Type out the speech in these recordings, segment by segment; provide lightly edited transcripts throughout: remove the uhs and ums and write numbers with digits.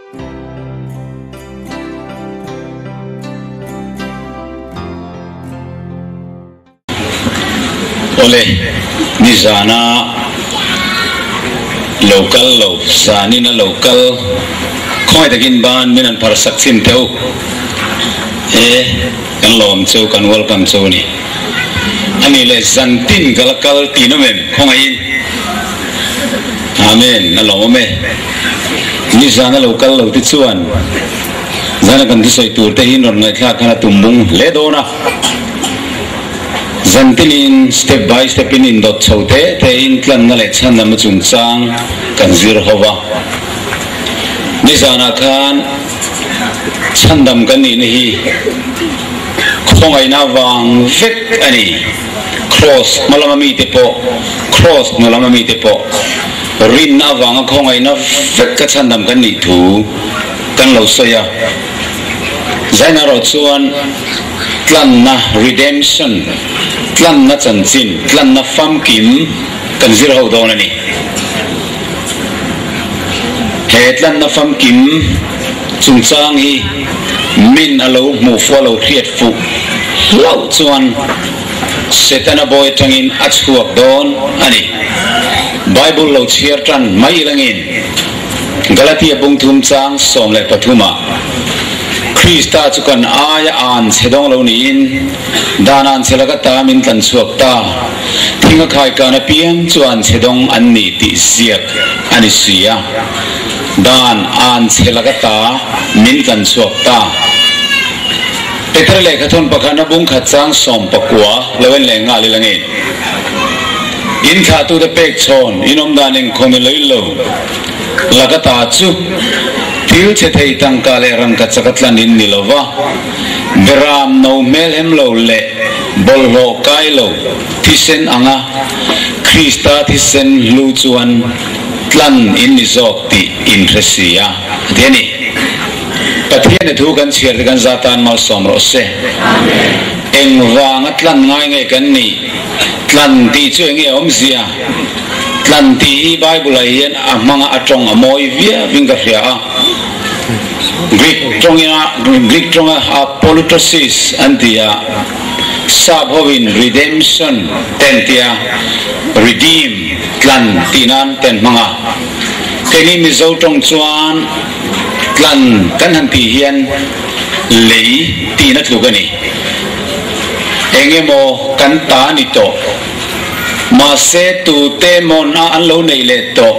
Awle, nizana lo kal lo, zanin a lo kal, khawngaih takin ban min han phar sak chhin teh u. E, kan lawm cheu, kan welcome cheu a ni. A nih leh zantin ka la kal tih nawm em? Khawngaihin. Amen, a lawmawm e. Nizan a lo kal lo te chuan zana kan thusawi tur te hi rawn ngaihthlak khan a tum bung hle dawn a. Zantinin step by step in indawt chho te te in tlanna leh chhandamna chungchang kan zir ho va. Nizanah khan chhandam kan nihna hi khawngaihna vang vek a ni. Kraws hma lama mite pawh, kraws hnu lama mite pawh rinna avanga khawngaihna vek ka chhandam kan nih thu kan lo sawi a. Zaina erawh chuan tlanna, redemption, tlanna chanchin, tlanna famkim kan zir ho dawn a ni. He tlanna famkim chungchang hi min a lo hmuh fuh a lo hriat fuh hlauh chuan Setana bawi atangin a chhuak dawn a ni. Bible lo chhiar tan mai ilangin Galatia bungthum chang 13 ah Krista chu kan aia an chhe dawng lo niin dan an chhe laka ta min tlan chhuak ta. Thing a khai kan apiang chu an chhe dawng an ni tih ziak a ni si a. Dan an chhe laka ta min tlan chhuak ta. Peter lehkhathawn pakhatna bung khat chang 19 lo en leh nghal ila nge? In thlahtute pek chhawn in awm dan engkhaw ni lei lo laka ta chu thil chhe thei tangka leh rangka chaka tlan in ni lo va, beram no hmel hem lo leh bawlhhlawh kai lo thisen anga Krista thisen hlu chuan tlan in ni zawk tih in hre si a, a ti a ni. Pathian i thu kan chhiar te kan za tan malsawm rawh se. Engvanga tlan ngai nge kan nih? Tlan tih chu enge awmzia? Tlan tih hi Bible ah hian a hmanga a tawng a mawi viau in ka hria a. Greek tawngina Greek tawnga apolutrosis an ti a, sap hovin redemption te an ti a, redeem, tlan tih nan te an hmang a. Keini Mizo tawng chuan Tlan kan han tih hian lei tihna tluk a ni. Eng emaw kan ta a ni tawh. Mahse tute mawn a an lo neih leh tawh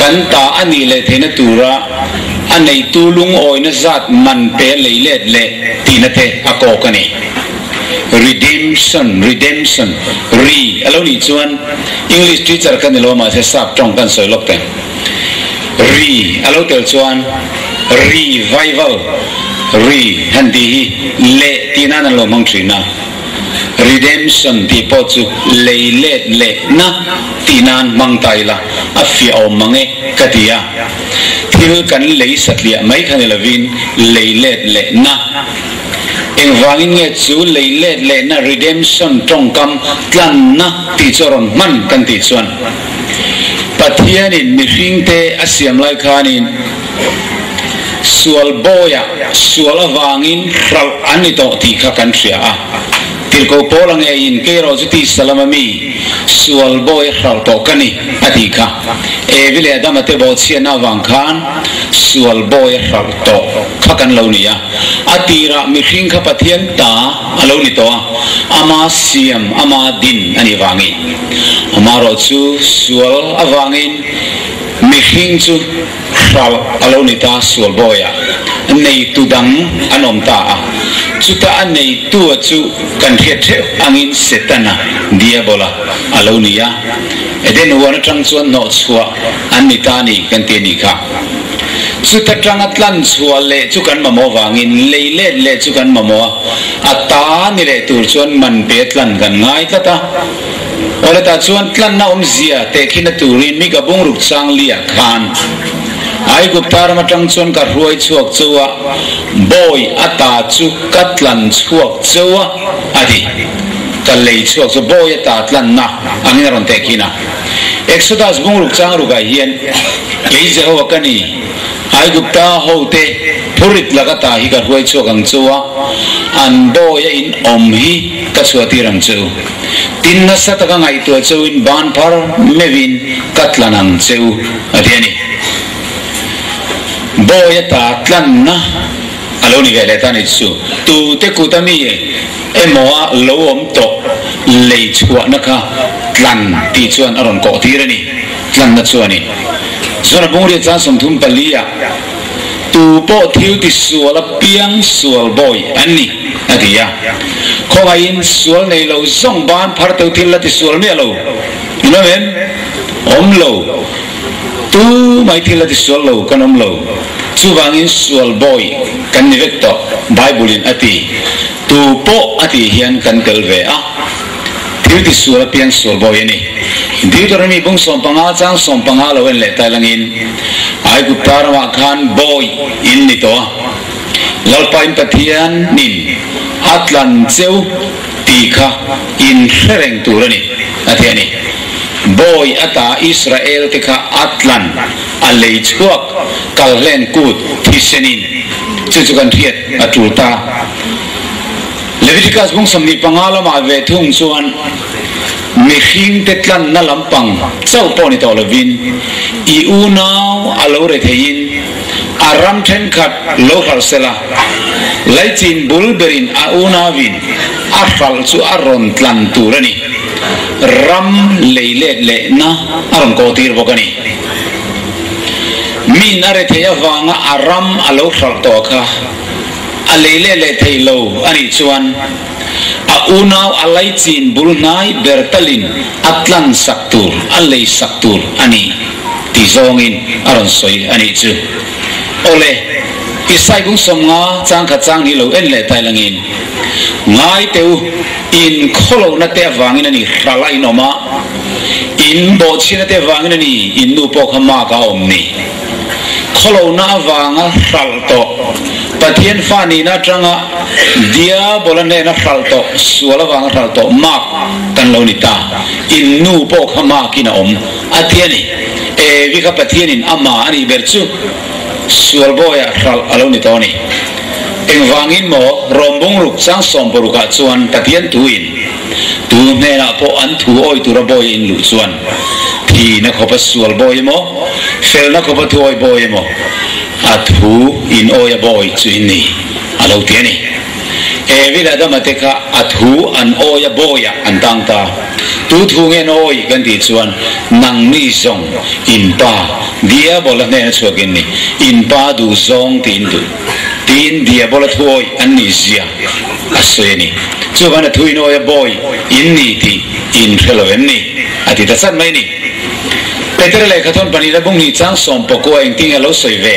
kan ta a nih leh theihna tura a neitu lungawina zat man pe lei let leh tihna te a kawk a ni. Redemption, redemption, ri a lo nih chuan English teacher ka ni lo mahse sap tawng kan sawi lawk teh. Ri a lo tel chuan revival, ri han tih hi leh tih nan an lo hmang thin a, redemption tih pawh chu lei let leh na tih nan hmang ta ila a fiah awm mang e ka ti a, thil kan lei satliah mai kha ni lovin lei let leh na. Engvangin nge chu lei let leh na redemption tawngkam tlanna tih chu a rawn hman kan tih chuan. Pathianin mihringte a siam lai khanin sual bawiah sual avangin hralh an ni tawh tih kha kan hria a. Tirhkoh Paula ngeiin kei erawh chu tisa lama mi sual bawi a hralh tawh ka ni a tih kha. Evi leh Adama te bawhchhiatna avang khan sual bawi a hralh tawh kha kan lo ni a. A tirah mihring kha Pathian ta a lo ni tawh a, ama siam, ama din a nih vangin. Amaherawh chu sual avangin mihring chu hralh a lo ni ta, sual bawiah neitu dang an awm ta a, chuta a neitua chu kan hriat theuh angin Setana, Diabola, a lo ni a, Eden huan atang chuan hnawhchhuah an ni ta a ni kan ti a nih kha. Chuta tanga tlan chhuah leh chu kan mamawh vangin lei let leh chu kan mamawh a, a ta ni leh tur chuan man pe tlan kan ngai tlat a. Awletah chuan tlanna awmzia tehkhina turin mi ka bungruk chang liah khan Aigupta ram atang chuan ka hruai chhuak cheu a, bawi a ta chu ka tlan chhuak cheu a, a ti. Ka lei chhuak chu bawi a ta tlanna angin a rawn tehkhin a. Exodus bungruk chang rukah hian, Kei Jehovah ka ni. Aigupta hote phurit laka ta hi ka hruai chhuak ang chu a, an bawia in awm hi ka chhuahtir ang che u. Tin nasa taka ngaihtuah cheuin ban phar meuhin ka tlan ang che u, a ti a ni. Bawia ta tlanna a lo ni ve leh ta ni chu. Tute kut a mi emaw a lo awm tawh lei chhuahna kha tlan tih chuan a rawn kawh tir a ni. Tlanna chu a ni. Zora Bungriat chang 34 ah tu pawh thil ti sual a piang sual bawi an ni, a ti a. Khawngaihin sual nei lo zawng ban phar teu thil la ti sual miah lo. In awm em? Awm lo. Tu mai thil la ti sual lo kan awm lo. Chuvangin sual bawi kan ni vek tawh, Bible in a ti. Tu pawh a tih hian kan tel ve a. Thil ti sual apiang sual bawi a ni. Deuteronomy bung 15 chang 15 lo en leh tai langin, Aigupta ramah khan bawi in ni tawh a, Lalpa in Pathianin a tlan cheu tih kha in hre reng tur a ni, a ti a ni. Bawi ata Israel te kha a tlan, a lei chhuak kal hlen kut thisenin chu chu kan hriat a tul ta. Leviticus bung 25 lamah ve thung chuan mihringte tlanna lampang chauh pawh ni tawh lovin i unau a lo re theiin a ram thenkhat lo hralh sela, laichin bul berin a unauin a hralh chu a rawn tlan tur a ni. Ram lei let lehna a rawn kawh tir bawk a ni. Min a re thei avanga a ram a lo hralh tawh kha a lei leh leh thei lo a nih chuan a unau a laichin bul hnai ber talin a tlan sak tur, a lei sak tur a ni tih zawngin a rawn sawi a nih chu. Awle, Isai bung 50 chang khat chang ni lo en leh tai langin, Ngai teh u, in khawlohna te avangin a ni hral a inawm a, in bawhchhina te avangin a ni in nu pawh kha mak a awm ni. Khawlohna avanga hralh tawh, Pathian fa nihna atanga Diabola hnena hralh tawh, sual avanga hralh tawh mak kan lo ni ta. In nu pawh kha makin a awm, a ti a ni. Evi kha Pathianin ama a nih ber chu sual bawiah hralh a lo ni tawh a ni. Engvangin maw Rom bungruk chang 16 ah chuan Pathian thuin tu hnenah pawh an thu awi tura bawi in luh chuan thihna khawpa sual bawi emaw, felna khawpa thu awi bawi emaw a thu in awi a bawi chu in ni, a lo ti a ni. Evi leh Adama te kha a thu an awi a bawiah an tang ta. Tu thu nge an awi kan tih chuan nangni zawng in pa Diabola hnena chhuak in ni, in pa duh zawng tiin duh. Tiin Diabola thu awi an nih zia a sawi a ni. Chuvan a thu in awi a bawi in ni tih in hre lo em ni? A ti ta chat mai a ni. Petera lehkha thawn pahnih la bung hnih chang 19 engtin nge a lo sawi ve?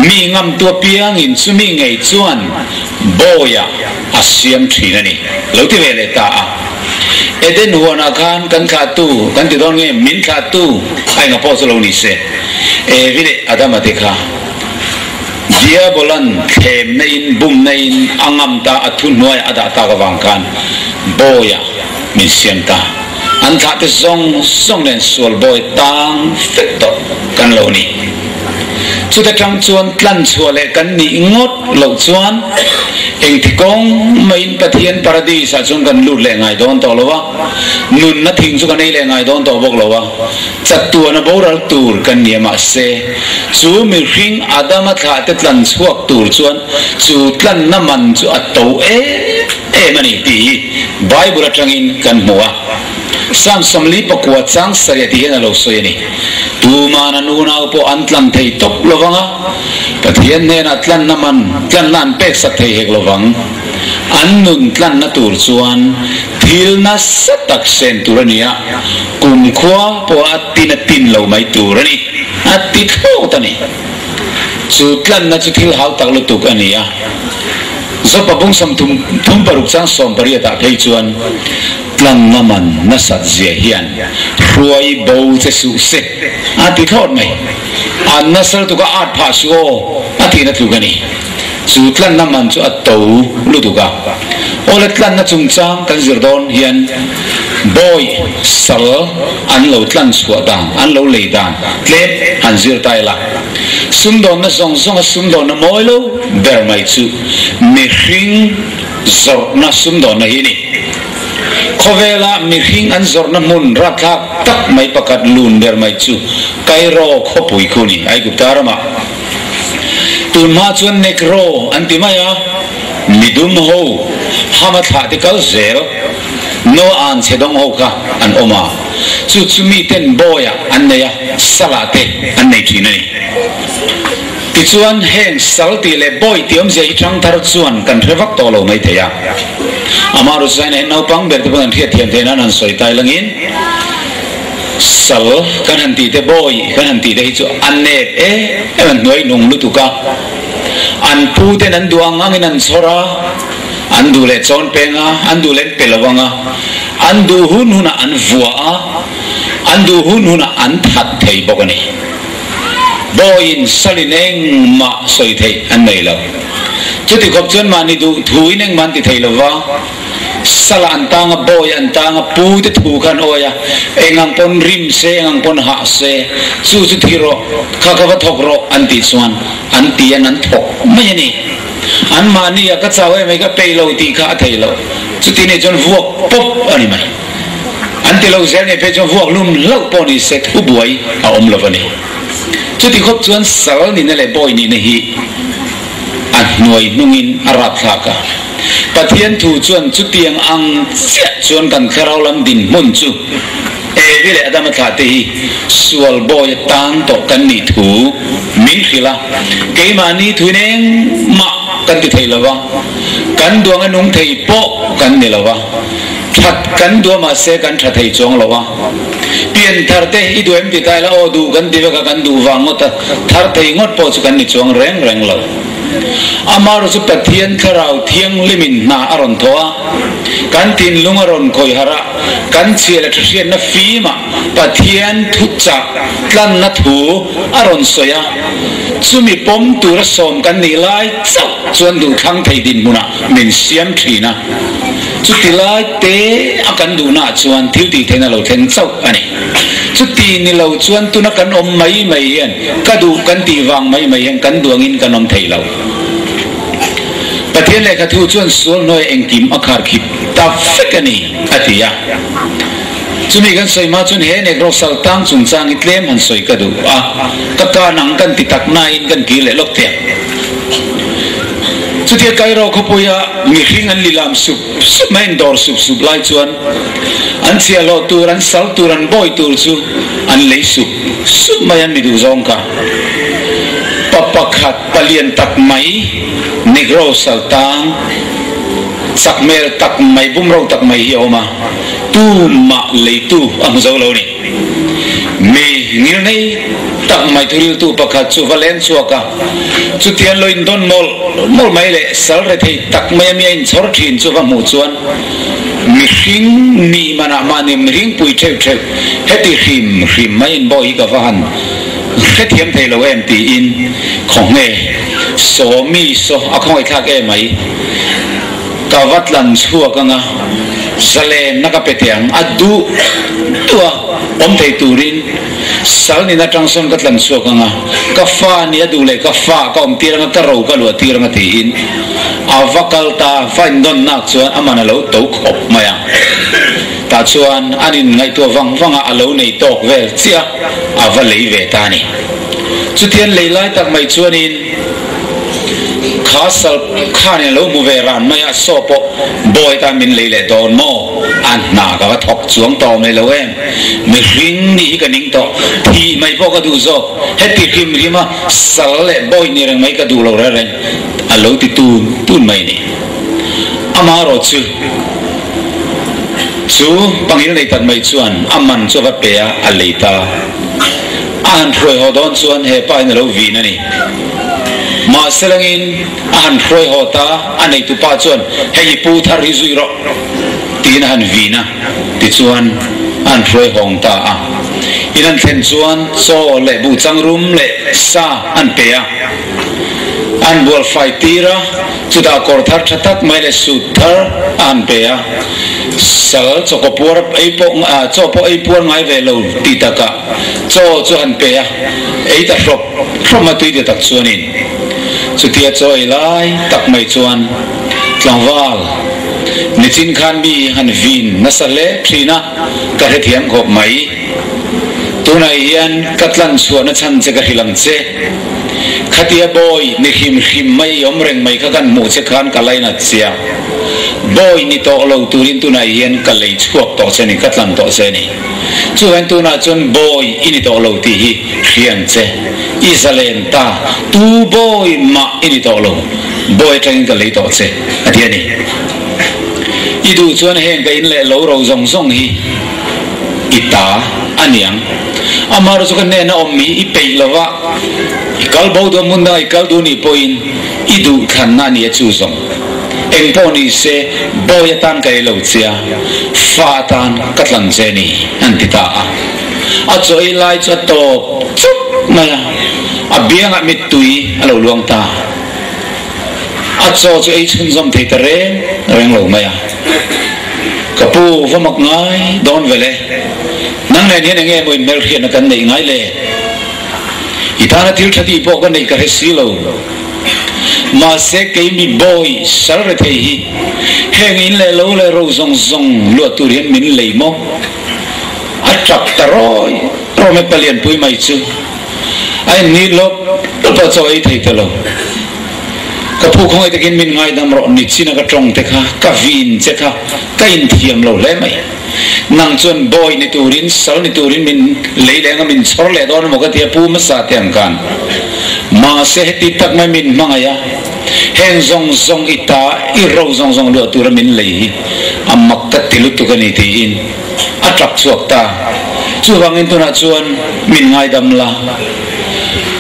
Mi ngamtu apiangin chumi ngei chuan bawiah a siam thin a ni. Lo ti ve leh ta a. Eden huanah khan kan thlahtu kan ti dawn nge min thlahtu a enga pawh chu lo ni se. Evi leh Adama te kha Diabolan thlemna in bumna in a ngam ta a thuhnuaiah a dah tak avang khan bawiah min siam ta. An thlah te zawng zawng nen sual bawi tang fek tawh kan lo ni. Chuta tang chuan tlan chhuah leh kan nih ngawt loh chuan engti kawng maiin Pathian paradis ah chuan kan lut leh ngai dawn tawh lo a, nunna thing chu kan ei leh ngai dawn tawh bawk lo a. Chatuan a boral tur kan ni a, mahse, chu mihring Adama thlahte tlan chhuak tur chuan chu tlanna man chu a to em em a ni tih hi Bible atangin kan hmu a. Psalm 49 chang sarih tih hian a lo sawi a ni. Tuman an unau pawh an tlan thei tawp lo vang a, Pathian hnenah tlanna man, tlanna an peksak thei hek lo vang. An nun tlanna tur chuan thil nasa tak sen tur a ni a, kumkhua pawh a tin a tin lo mai tur a ni, a ti thlawt a ni. Chu tlanna chu thil hau tak lutuk a ni a. Zopa bung 36 chang 18 ah phei chuan tlanna man nasat zia hian hruai bo che suh se a ti thlawt mai. A nasa lutuk a at phah suh aw a tihna tluk a ni. Chu tlanna man chu a to lutuk a. Awle tlanna chungchang kan zir dawn hian Bawi sal an lo tlan chhuah dan, an lo lei dan tlem han zir ta ila. Sumdawnna zawng zawnga sumdawnna mawi lo ber mai chu mihring zawrhna sumdawnna hi a ni. Khawvela mihring an zawrhna hmun rapthlak tak mai pakhat lun ber mai chu Cairo khawpui khu a ni, Aigupta ramah. Tun hma chuan Negro an ti mai a, midum ho hama thlah te kal zel, Noah an chhe dawng ho kha an awm a, chu chu miten bawiah an nei a, salah te an nei thin a ni. Tichuan heng sal tih leh bawi tih awmzia hi thangthar chuan kan hre vak tawh lo mai thei a. Amah Rusaina hian naupang ber te pawn an hriat thiam theih nan han sawi tai langin, Sal kan han tih te, bawi kan han tih te hi chu a nep em em an hnuai nung lutuk a, an pu ten an duh ang angin an chhawr a, an duh leh chawn peng a, an duh leh an pe lo ang a, an duh hun hunah an vuah a, an duh hun hunah an that thei bawk a ni. Bawiin salin engmah sawi theih an nei lo. Chuti khawp chuan mahni duh thuin engmah an ti thei lo va. Sala an tang a, bawi an tang a, pu te thu kha an awi a, eng ang pawn rim se, eng ang pawn hah se, chu chu thi rawh, kha kha va thawk rawh an tih chuan an ti an an thawk mai a ni. An mahni a ka chau em mai ka peih lo tih kha a thei lo. Chuti nih chuan vuak pawp a ni mai. An ti lo zel nih phei chuan vuak lum hlauh pawh ni se thu buai a awm lo a ni. Chuti khawp chuan sal nihna leh bawi nihna hi a hnuai hnungin a rapthlak a. Pathian thu chuan chutiang ang chiah chuan kan thlarau lam dinhmun chu Evi leh Adama thlah te hi sual bawi atan tawh kan nih thu min hrilh a. Keimahni thuin engmah kan ti thei lo va, kan duang a nung thei pawh kan ni lo va, that kan duah mahse kan tha thei chuang lo va. Pian thar te i duh em ti ta ila aw duh kan ti vek a, kan duh vang ngawt a, thar thei ngawt pawh chu kan ni chuang reng reng lo. Amaherawh chu Pathian Thlarau Thianghlimin hna a rawn thawh a, kan thinlung a rawn khawih harh a, kan chhia leh thahriatna fimah Pathian thuchah tlanna thu a rawn sawi a, chumi pawm tura sawm kan nih lai chauh chuan duhthlang thei dinhmunah min siam thin a, chuti lai te a kan duhnaah chuan thil tih theihna lo thleng chauh a ni. Chuti ni lo chuan tuna kan awm mai mai hian ka duh kan tih vang mai mai hian kan duangin kan awm thei lo. Pathian lehkha thu chuan sual hnuai engkim a khar khip ta vek a ni, a ti a. Chumi kan sawi hma chuan he Negro sal tang chungchang hi tlem han sawi ka duh a, ka kan ang kan ti tak nain kan kir leh lawk teh. Chutia Cairo khawpuia mihring an lilam sup sup mai, an dawr sup sup lai chuan an chhiahhlawh tur, an sal tur, an bawi tur chu an lei sup sup mai an mi duh zawng kha. Pa pakhat palian tak mai, Negro sal tang, chak hmel tak mai, bumro tak mai hi a awm a, tumah leitu a hmu zo lo a ni. Mi ngilnei tak mai thuriltu pakhat chu va leng chhuak a, chutiang lo indawn mawlh mawlh mai leh sal rethei tak mai a mi a inchhawr thin chu va hmuh chuan mihring nih manah mahni mihring pui theuh theuh heti hrim hrim mai in bawi hi ka va han hrethiam thei lo em tiin khawnge sawmi saw a khawngaihthlak em mai. Ka va tlan chhuak anga zalenna ka pe teh ang, a duh duh a awm thei turin sal nina tang sawn ka tlan chhuak anga ka fa ni a duh leh ka fa ka awm tir anga ka ro ka luah tir anga tiin a va kal ta, va indawn nak chuan a man a lo to khawp mai a, tah chuan an in ngaihtuah vang vang a, a lo nei tawk vel chiah a va lei ve ta a ni. Chutian lei lai tak mai chuanin. Kha sal khan in lo hmu ve ran mai a, saw pawh bawi tan min lei leh dawn maw? A hna ka va thawk chuang tawh mai lo em? Mihring nih hi ka ning tawh, thih mai pawh ka duh zawk, heti hrim hrim a sal leh bawi ni reng mai ka duh lo reng reng a lo ti tun tun mai ni. Amaherawh chu chu pangil nei tak mai chuan a man chu a va pe a, a lei ta. A han hruai haw dawn chuan he pa in a lo vin a ni. Mahse langin a han hruai haw ta, a neitu pa chuan hei i pu thar hi zui rawh tiin a han vin a, tichuan a han hruai hawng ta a. In an thlen chuan chaw leh buhchang rum leh sa an pe a. An bual fai tir a, chutah kawr thar tha tak mai leh suit thar a han pe a. Sal chawkaw puar ei pawh chaw pawh ei puar ngai ve lo tih takah chaw chu han pe a, ei ta hrawp hrawp a tui ti tak chuanin chutia chaw ei lai tak mai chuan tlangval nichin khan mi han vin nasa hle thin a, ka hrethiam khawp mai. Tunah hian ka tlan chhuahna chhan che ka hrilh ang che. Khatia bawi ni hrim hrim mai i awm reng mai kha kan hmuh che khan ka lainat chia. Bawi ni tawh lo turin tunah hian ka lei chhuak tawh che ni, ka tlan tawh che ni. Chuvain tunah chuan bawi i ni tawh lo tih hi hriang che. I zalen ta, tu bawi mah i ni tawh lo, bawi atangin ka lei tawh che, a ti a ni. I duh chuan heng ka in leh lo ro zawng zawng hi i ta a niang. Amaherawhchu chu ka hnena awm hi i peih lo va, i kal bo duh a hmun dangah i kal duh nih pawhin i duh thlanna a ni a chu zawng. Eng pawh ni se bawi atan ka ei lo che a, fa atan ka tlan che a ni, an ti ta a. A chaw ei lai chu a tawp chawp mai a, a biangah mittui a lo luang ta. A chaw chu ei chhunzawm thei ta reng reng lo mai a. Ka pu, va mak ngai dawn vel e. Nang nen hian enge maw inhmelhriatna kan neih ngai le? I tana thil tha tih pawh ka neih ka hre si lo. Mahse kei mi bawi sal re thei hi heng in leh lo leh ro zawng zawng luah tur hian min lei maw? A tap ta rawi rawm e palianpui mai chu. A innih lawp lawp a chaw ei thei ta lo. Ka phu khawngaih takin min ngaidam rawh ni chin a ka tawng te kha ka vin che kha ka inthiam lo hle mai. Nang chuan bawi ni turin sal ni turin min lei leh anga min chhawr leh dawn emaw ka ti a pu hmasa te ang khan. Mahse heti tak mai min hmangaih a, heng zawng zawng i ta i ro zawng zawng luah tura min lei hi a mak ka ti lutuk a ni tiin a tap chhuak ta. Chuvangin tunah chuan min ngaidam la,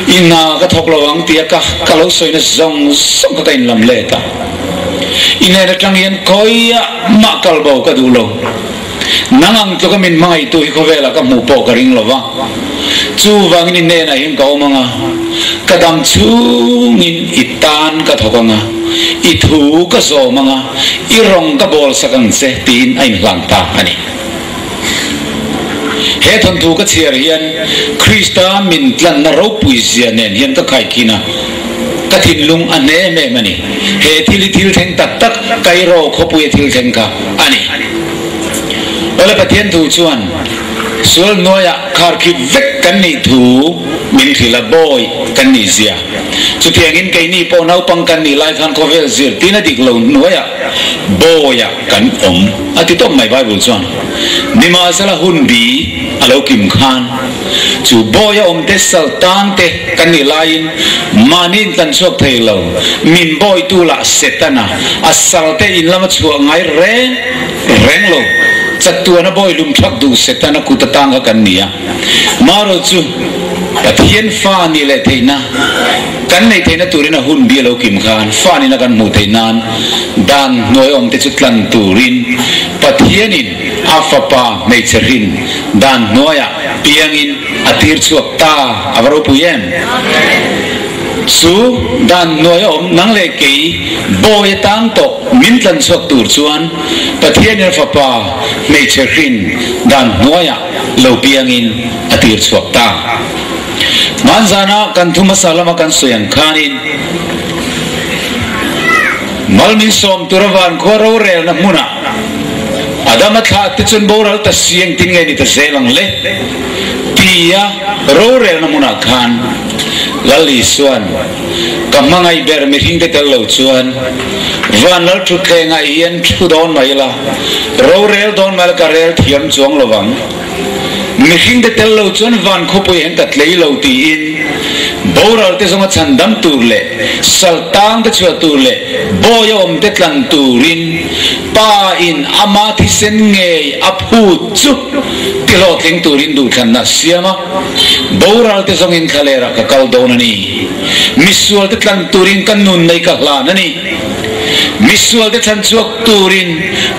i hna ka thawk lo ang tia ka ka lo sawina zawng zawng kha ka inlam let a. I hnen atang hian khawiah mah kal bo ka duh lo. Nang ang tluka min hmangaihtu hi khawvelah ka hmuh pawh ka ring lo va. Chuvangin i hnenah hian ka awm ang a, ka dam chhungin i tan ka thawk ang a, i thu ka zawm ang a, i rawng ka bawl sak ang che tiin a inhlang ta a ni. He thawnthu ka chhiar hian Krista min tlanna ropui zia nen hian ka khaikhin a, ka thinlung a hne em em a ni. He thil hi thil thleng tak tak Cairo khawpuia thil thleng kha a ni. Awle Pathian thu chuan sual hnuaiah kharkhip vek kan nih thu min hrilh a, bawi kan nih zia. Chutiangin keini pawh naupang kan nih lai khan khawvel zirtin a dik lo hnuaiah bawiah kan awm a ti tawp mai Bible chuan. Nimahsela hun bi a lo kim khan chu bawi a awm te sal tang te kan nih laiin mahni in tlan chhuak thei lo, min bawitu lah Setana a sal te in lama chhuah ngai reng reng lo, chatuana bawi lum thak duh Setana kut atang kha kan ni a. Marawh chu Pathian fa nih leh theihna kan neih theihna turin a hun bi a lo kim khan fa nihna kan hmuh theih nan dan hnuai awmte chu tlan turin Pathianin a fapa hmeichhe hrin dan hnuaiah piangin a tir chhuak ta a va ropui em? Chu dan hnuai a awm nang leh kei bawi atang tawh min tlan chhuak tur chuan Pathianin a fapa hmeichhe hrin dan hnuaiah lo piangin a tir chhuak ta. Hmanzana kan thu hmasa lama kan sawi ang khanin mal min sawm tura vankhua rorelna hmunah Adama thlah te chuan boral ta si engtin nge ni ta zel ang le? tia rorelna hmunah khan Lal Isuan ka hmangaih ber mihring te tel lo chuan van lal thutthlengah hian thu dawn mai ila, rorel dawn mai ila ka rel thiam chuang lo vang. Mihring te tel lo chuan van khawpui hian ka tlei lo tiin boral te zawnga chhan dam tur leh sal tang te chhuah tur leh bawi a awm te tlan turin Pa in ama thisen ngei a phut chu ti hlawhtling turin duhthlanna a siam a, boral te zawngin thlalerah ka kal dawn a ni. Misual te tlan turin ka nun nei ka hlan a ni. Misual te chhan chhuak turin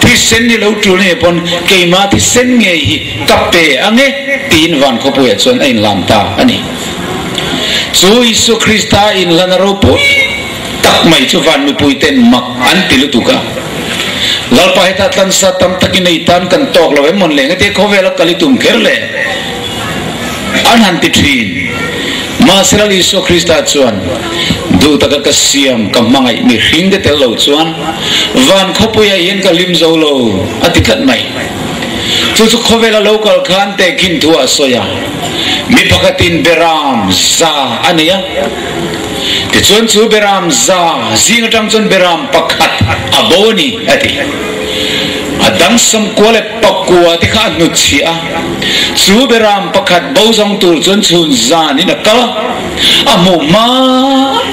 thisen ni lo tul nge pawn keimah thisen ngei hi ka pe ang e tiin van khawpuiah chuan a inhlan ta a ni. Chu Isua Krista inhlan a ropui. tak mai chu van mipui ten mak an ti lutuk a. Lalpa hetah tlansa tam tak i nei tan kan tawk lo em mawn le nge tia khawvela kal i tum kher le? An han ti thin. Mahse Lal Isua Krista chuan, Duh taka ka siam ka hmangaih mihring te tel lo chuan van khawpuiah hian ka hlim zo lo, a ti tlat mai. Chu chu khawvela lo kal khan tehkhin thu a sawi a, mi pakhatin beram za a nei a. Tichuan chu beram za zing atang chuan beram pakhat a bo a ni, a ti. A dang 90 leh pakua te kha a hnutchhiah a, chu beram pakhat bo zawng tur chuan chhun zanin a kal a, a hmuh hma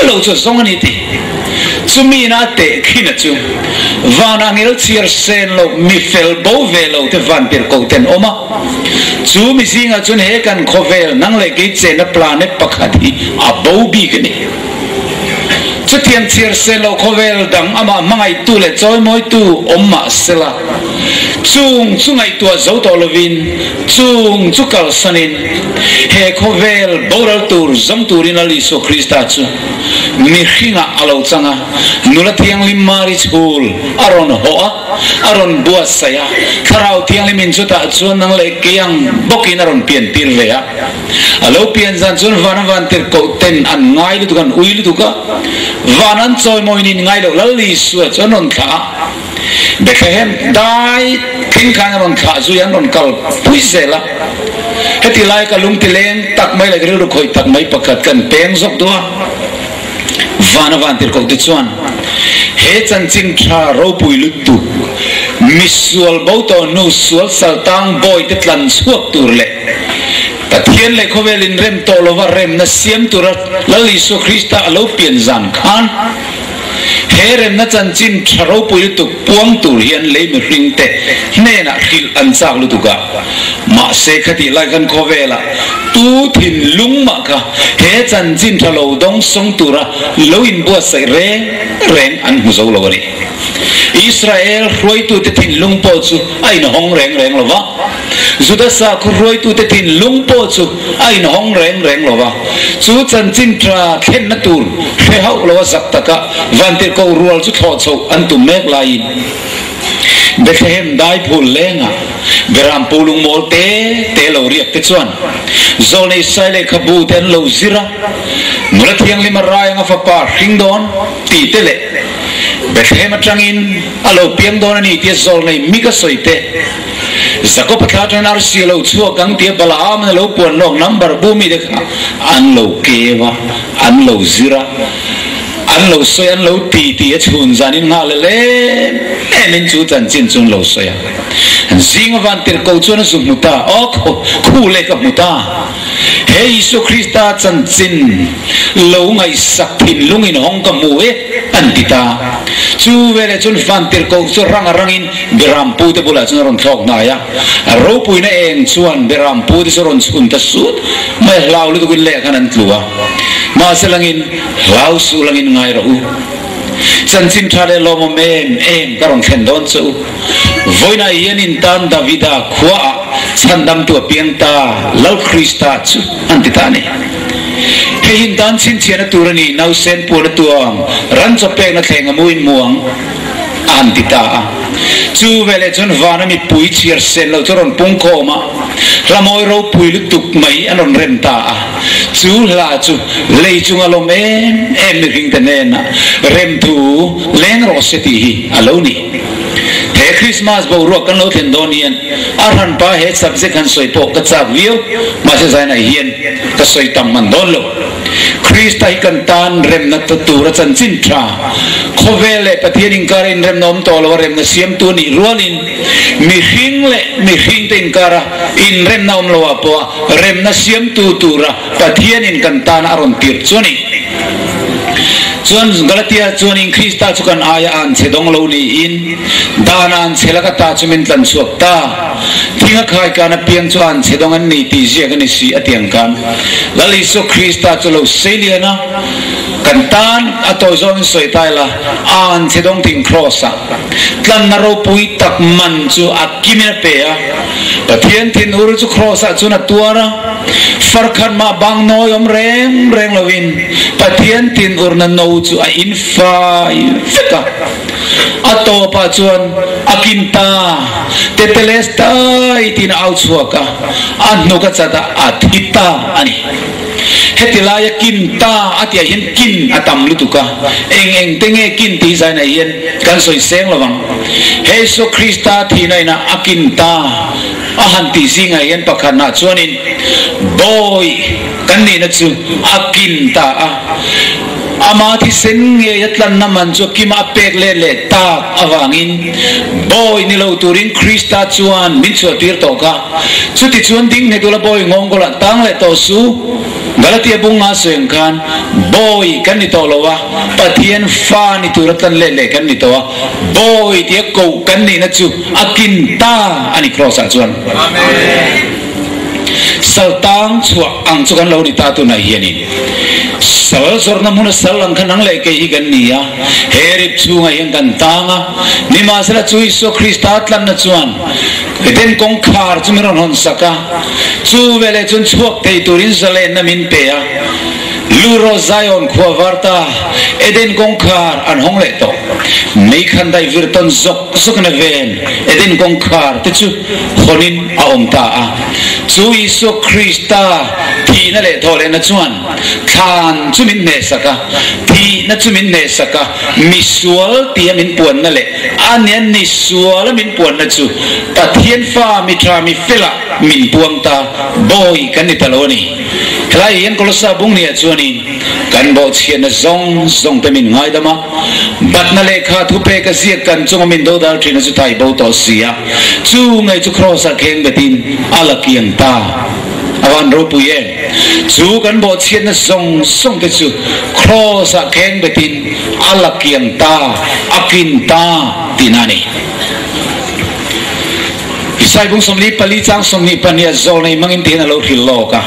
lo chu a zawng a ni ti. Chumi ina a tehkhin a chu van angel chhiar sen lo mi fel bo ve lo te van tirh ko ten awm a, chu mi zingah chuan he kan khawvel nang leh kei chenna planet pakhat hi a bo bik a ni. Chutiang chhiar sen lo khawvel dang amah hmangaihtu leh chawimawitu awm mah sela, chung chu ngaihtuah zo tawh lovin chung chu kalsanin he khawvel boral tur zawng turin Lal Isua Krista chu mihringah a lo chang a, nula thianghlim Mari chhul a rawn hawh a, a rawn buatsaih a, Thlarau Thianghlimin chutah chuan nang leh kei ang bawkin a rawn piantir ve a. A lo pian zan chuan van a van tirh koh ten an ngai lutuk, an ui lutuk a, van an chawimawiin in ngai loh Lal Isua chu an rawn thlah a, Bethlehem dai thleng khan an rawn thlah zui a, an rawn kal pui zel a. Heti lai ka lungti leng tak mai leh ka rilru khawih tak mai pakhat kan peng zawk duh a, van a van tirh koh te chuan he chanchin tha ropui lutuk misual bo tawh hnu sual saltang bawi te tlan chhuak tur leh Pathian leh khawvel inrem tawh lova remna siam tura Lal Isua Krista a lo pian zan khan he remna chanchin tha ropui lutuk puang tur hian lei mihringte hnenah hrilh an chak lutuk a. Mahse khatih lai khan khawvelah tu thinlung mah kha he chanchin tha lo dawng sawng tura lo inbuatsaih reng reng an hmu zo lo a ni. Israel hruaitute thinlung pawh chu a inhawng reng reng lo va. Juda sakhaw hruaitute thinlung pawh chu a inhawng reng reng lo va, chu chanchin tha thlenna tur hre hauh lo a zak taka vantirhkoh rual chu thlawh chhoh an tum mek laiin Bethlehem daiphul lengah Beram pu lungmawl te te lo riak te chuan Zawlnei Sai lehkhabu te an lo zir a, Nula Thianghlim a rai anga fapa hring dawn tih te leh Bethlehem atangin a lo piang dawn a ni tia Zawlnei Mika sawi te Jakob-a thla atangin arsi a lo chhuak ang tia Balaam-in a lo puan lawk number bu mite kha an lo keu a, an lo zir a, an lo sawi, an lo ti ti a chhun zanin nghal leh lem emin chu chanchin chu an lo sawi a. Zinga van tirhko chuan a zu hmu ta, aw khu leh ka hmu ta. He Isua Krista chanchin lo ngaihsak thinlungin hawng ka hmu e, an ti ta. Chu veleh chuan van tirhkoh chu rang a rangin Berampu te bulah chuan a rawn thlawk hnai a. A ropuina eng chuan Berampu te chu a rawn chhun ta sut mai a, hlau lutukin leh khan an tlu a. Mahse langin, Hlau suh langin ngai rawh u. Chanchin tha leh lawmawm em em ka rawn thlen dawn che u. Vawiinah hian in tan Davida khuaah chhandamtu a piang ta, Lal Krista chu an ti ta a ni. Hei hi in tan chhinchhiahna tur a ni, nausen puan a tuang, ran chaw pekna thleng a mu in mu ang, a han ti ta a. Chu veleh chuan vana mipui chhiar sen lo chu a rawn pung khawm a, hla mawi ropui lutuk mai an rawn rem ta a. Chu hla chu lei chunga lawm em em mihringte hnenah remthu leng rawh se tih hi a lo ni. He Christmas boruak kan lo thlen dawn hian a hranpa he subject han sawi pawh ka chak viau, mahse zainah hian ka sawi tam hman dawn lo. Krista hi kan tan remna ta tura chanchin tha, khawvel leh Pathian inkara inremna awm tawh lo a remna siamtu a nih rualin mihring leh mihringte inkara inremna awm loah pawha remna siamtu tura Pathianin kan tana a rawn tirh chu a ni. Chuan Galatia chuanin Krista chu kan aia a anchhe dawng lo niin dan a anchhe laka ta chu min tlan chhuak ta. Thing a khai kan apiang chu a anchhe dawng an ni tih ziak a ni si a tiang khan Lal Isua Krista chu lo sei lian a, kan tan a tawi zawngin sawi ta ila a anchhe dawng thing Kraws-ah tlanna ropui tak man chu a kimin a pe a. Pathian thinur chu Kraws-ah chuan a tuar a, farkhat mah bang nawi awm reng reng lovin Pathian thinurna no chu a in fai vek a. A tawpah chuan a kin ta, Tetelestai tiin a au chhuak a, a hnuk a chat a, a thi ta a ni. Heti laia kin ta a tihah hian kin a tam lutuk a, eng eng te nge kin tih zainah hian kan sawi seng lo vang. He Isua Krista thihna inah a kin ta a han tih zingah hian pakhatnah chuanin bawi kan nihna chu a kin ta a, ama thisen ngei a tlanna man chu a kima a pek let leh tak avangin bawi ni lo turin Krista chuan min chhuahtir tawh kha. Chutichuan ding nghet ula bawi nghawngkawlah tang leh tawh su. Galatia bung nga sawi ang khan bawi kan ni tawh lo a, Pathian fa ni tura tlan let leh kan ni tawh a, bawi tia koh kan nihna chu a kin ta a ni Kraws ah chuan. Sal tang chhuah ang chu kan lo ni ta tunah hianin sal zawrhna hmuna sal ang kha nang leh kei hi kan ni a, he rip chhungah hian kan tang a, nimahsela chu Isua Krista tlanna chuan Eden kawngkhar chu min rawn hawn sak a, chu veleh chuan chhuak thei turin zalenna min pe a. Luro Zion khua var ta, Eden kawngkhar an hawng leh tawh. Meikhan daih vir tawn zawk zawkin a ven Eden kawngkhar te chu hawnin a awm ta a. Chu Isua Krista thihna leh thawhlehna chuan thlan chu min hnehsak a, thihna chu min hnehsak a, misual tia min puanna leh A nia ni suala min puanna chu Pathian fa mi tha mi fela min puang ta bawi kan ni ta lo a ni. Helai hian Kolosa bungniah chuanin kan bawhchhiatna zawng zawng te min ngaidam a, batna lehkha thupek a ziak kan chunga min dodal thina chu thai bo tawh si a, chu ngei chu Kraws-ah kheng betin a la kiang ta. A van ropui em! Chu kan bawhchhiatna zawng zawng te chu Kraws-ah kheng betin a la kiang ta, a kin ta tihna a ni. Isai bung 44 chang 22 zawlnei hmangin tihian a lo hrilh lawk a,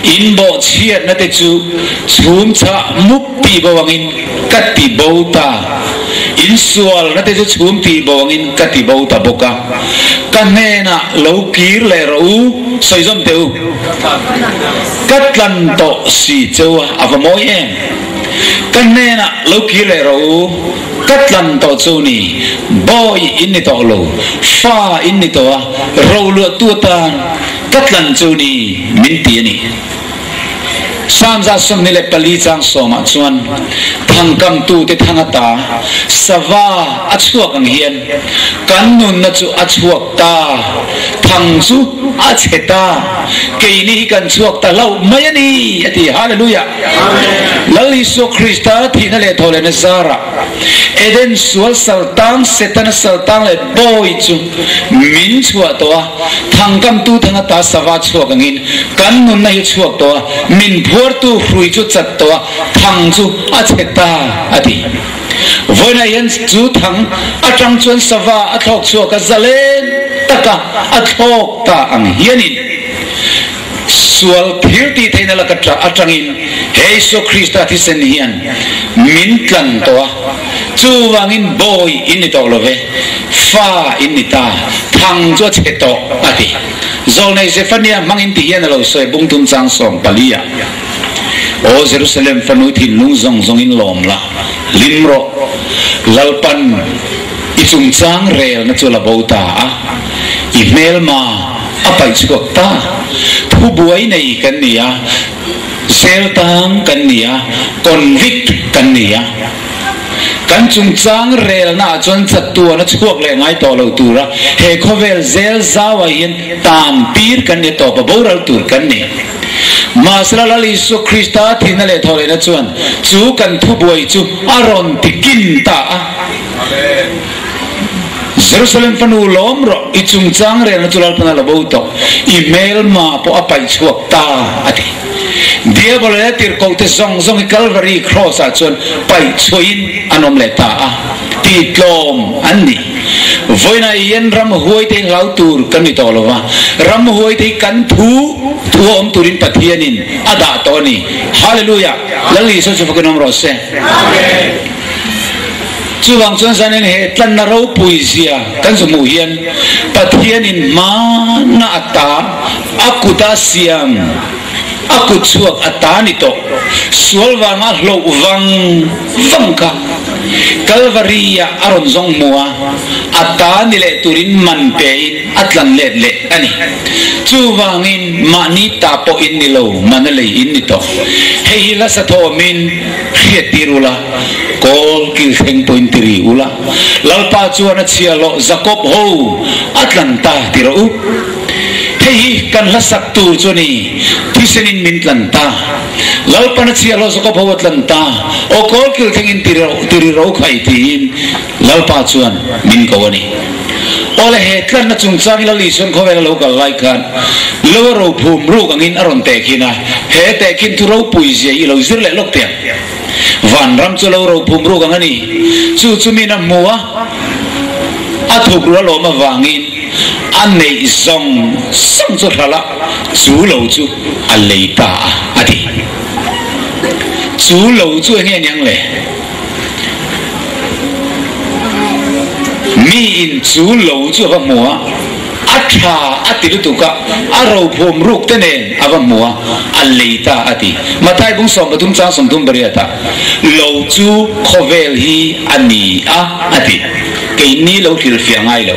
In bawhchhiatna te chu chhum chhah mup tih bo angin ka ti bo ta, in sualna te chu chhum tih bo angin ka ti bo ta bawk a, ka hnenah lo kir leh rawh u, sawi zawm teh u, ka tlan tawh si cheu a, a va mawi em? Ka hnenah lo kir leh rawh u, ka tlan tawh chu ni, bawi in ni tawh lo, fa in ni tawh a, roluahtu atan ka tlan chu ni, min ti a ni. Samza 24 chang sawmah chuan thangkamtute thang ata sava a chhuak ang hian kan nunna chu a chhuak ta, thang chu a chhe ta, keini hi kan chhuak ta hlauh mai a ni, a ti. Hallelujah! Lal Isua Krista thihna leh thawhlehna zarah Eden sual saltang, Setana saltang leh bawi chu min chhuah tawh a, thangkamtu thang ata sava chhuak angin kan nunna hi chhuak tawh a, min phuartu hrui chu chat tawh a, thang chu a chhe ta, a ti. Vawiinah hian chu thang atang chuan sava a thlawk chhuak a, zalen taka a thlawk ta ang hianin, Sual thil tih theihna laka atangin he Isua Krista thisen hian min tlan tawh a, chuvangin bawi in ni tawh lo ve, fa in ni ta, thang chu a chhe tawh, a ti. Zawlnei Zephania hmangin ti hian a lo sawi bungtum chang 14 ah, Aw Jerusalem fanu thinlung zawng zawngin lawm la, hlim rawh, Lalpan i chungchang relna chu a la bo ta a, i hmelma, A paih chhuak ta. Thubuai nei kan ni a, zel tang kan ni a, convict kan ni a. Kan chungchang relna ah chuan chatuan a chhuak leh ngai tawh lo tur a, he khawvel zel zau ah hian tan tir kan ni tawp a, boral tur kan ni. Mahsela Lal Isua Krista thihna leh thawhlehna chuan chu kan thubuai chu a rawn ti kin ta a. Jerusalem fanu lawm rawh, i chungchang relna chu Lalpan a la bo tawh, i hmelma pawh a paih chhuak ta, a ti. Diabol leh tirhkohte zawng zawng hi Kalvari Kraws ah chuan paih chhuahin an awm leh ta a, tihtlawm an ni. Vawiinah hian ramhuaite hi hlau tur kan ni tawh lo va, ramhuaite hi kan thu thu a awm turin Pathianin a dah tawh a ni. Hallelujah! Lal Isua chu fakin awm rawh se. Chuvang chuan zanin he tlanna ropui zia kan zu hmuh hian. Pathianin hmana a ta, a kuta siam, a kut chhuak a ta ni tawh, sual vanga hloh vang vang kha Kalvari-ah a rawn zawng hmu a, a ta ni leh turin man pein a tlan let leh a ni. Chuvangin mahni ta pawh in ni lo, man a lei in ni tawh. Hei hi hla thawmin hriat tir ula, kawl kil thleng pawhin ti ri ula, Lalpa chuan a chhia hlawh Jakob ho a tlan ta ti rawh u. Hei hi kan hla sak tur chu a ni, thisenin min tlan ta. Lalpan a chhia hlawh Jakob ho a tlan ta, aw kawl kil thlengin ti rawh ti ri ro khai tiin Lalpa chuan min ko a ni. Awle he tlanna chungchang hi Lal Isuan khawvel a lo kal lai khan lo a rophum ruk angin a rawn tehkhin a, he tehkhin thu ropui zia hi i lo zir leh lawk teh ang. Vanram chu lo rophum ruk ang a ni. Chu chu min a hmu a, a thuk ru a lawm avangin a neih zawng zawng chu hralh a, chu lo chu a lei ta a, a ti. Chu lo chu enge niang le? Mi in chu lo chu a va hmu a, a tha a ti lutuk a, a rophum ruk te nen a va hmu a, a lei ta a ti. Mathai bung 13 chang 38 ah, Lo chu khawvel hi a ni a, a ti. Keini lo hrilhfiah ngai lo,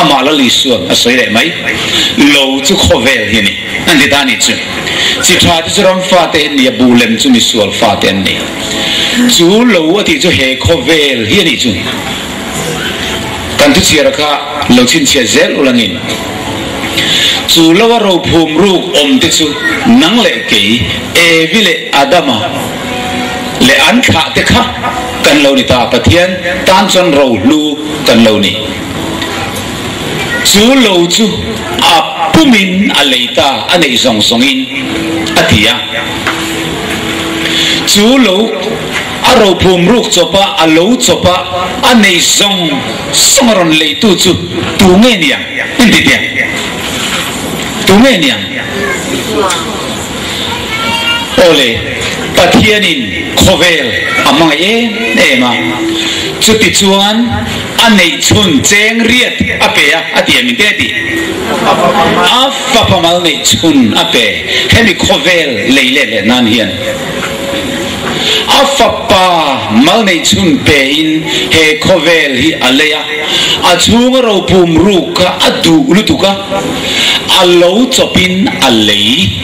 amah Lal Isuan a sawi leh mai. Lo chu khawvel hi a ni, an ti ta a nih chu. Chi tha te chu ram fate an ni a, buh lem chu misual fate an ni. Chu lo a tih chu he khawvel hi a nih chu. Kan thuchhiara kha lo chhinchhiah zel ulangin chu lo a rophum ruk awm te chu nang leh kei, Evi leh Adama leh an thlah te kha kan lo ni ta, Pathian tan chuan rohlu kan lo ni. Chu lo chu a pumin a lei ta, a neih zawng zawngin a ti a. Chu lo a rophum ruk chawp a, a lo chawp a, a nei zawng zawng a rawn leitu chu tu nge niang? Engti tiang? Tu nge niang? Awle, Pathianin khawvel a hmangaih em em a, chutichuan a neih chhun cheng riat a pe a, a ti em in te a ti? A fapa mal neih chhun a pe, hemi khawvel lei let leh nan hian. A fapa mal neih chhun pe in he khawvel hi a lei a, a chhunga ropum ruk kha a duh lutuk a, a lo chawpin a lei.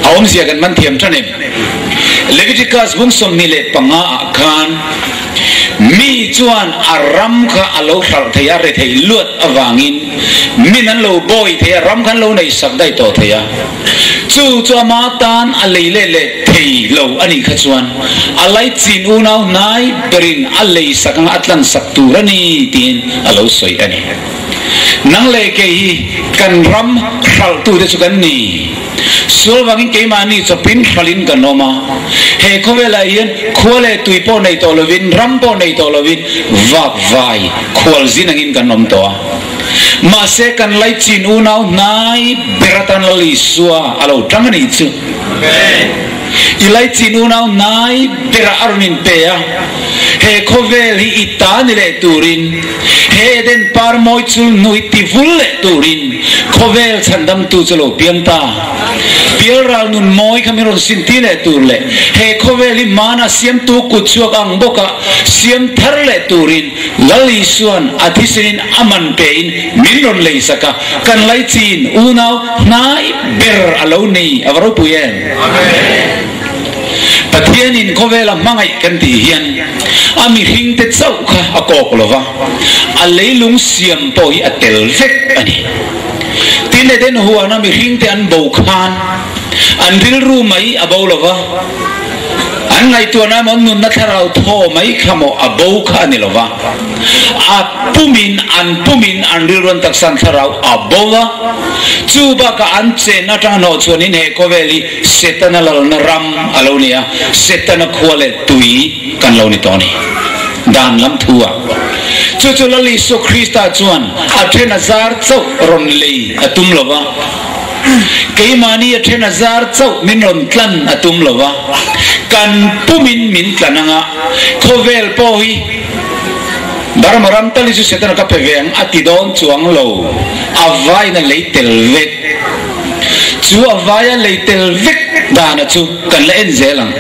A awmzia kan man thiam tan em? Leviticus bung 25 ah khan mi chuan a ram kha a lo hralh thei a, rethei luat avangin min an lo bawi thei a, ram kha an lo nei sak daih tawh thei a. Chu chu ama tan a lei leh leh thei lo a nih kha chuan a laichin unau hnai berin a lei sak anga a tlan sak tur a ni tiin a lo sawi a ni. Nang leh kei hi kan ram hralhtute chu kan ni. Sual vangin keimahni chawpin hralhin kan awm a. He khawvelah hian khua leh tui pawh nei tawh lovin, ram pawh nei tawh lovin vakvai khualzin angin kan awm tawh a. Mahse kan laichin unau hnai ber atan Lal Isua a lo tang a nih chu. I laichin unau hnai berah a rawn inpe a, he khawvel hi i ta ni leh turin, he Eden par mawi chul hnu hi ti vul leh turin khawvel chhandamtu chu lo piang ta. Pialral nun mawi kha min rawn sinti leh tur leh he khawvel hi hmana siamtu kut chhuak ang bawka siam thar leh turin Lal Isuan a thisenin a man pein min rawn lei sak a, kan laichin unau hnai ber a lo ni a va ropui em? Pathianin khawvela hmangaih kan tih hian a mihringte chauh kha a kawk lo va, a leilung siam pawh hi a tel vek a ni. Tin, Eden huana mihringte an bo khan an rilru mai a bo lo va, An ngaihtuahna emaw an nunna thlarau thaw mai kha maw a bo kha a ni lo va, a pumin an pumin an rilru an taksa an thlarau a bo va, chu bakah an chen atang hnawh chuanin he khawvel hi Setana lalna ram a lo ni a, Setana khua leh tui kan lo ni tawh a ni. Dan lam thu ah. Chu chu Lal Isua Krista chuan a then a zar chauh rawn lei a tum lo va. Keimahni a then a zar chauh min rawn tlan a tum lo va, kan pumin min tlan anga khawvel pawh hi. Burma ram tal hi chu Setana ka pe ve ang a ti dawn chuang lo, a vaiin a lei tel vek. Chu a vaia lei tel vek dana chu kan la en zel ang.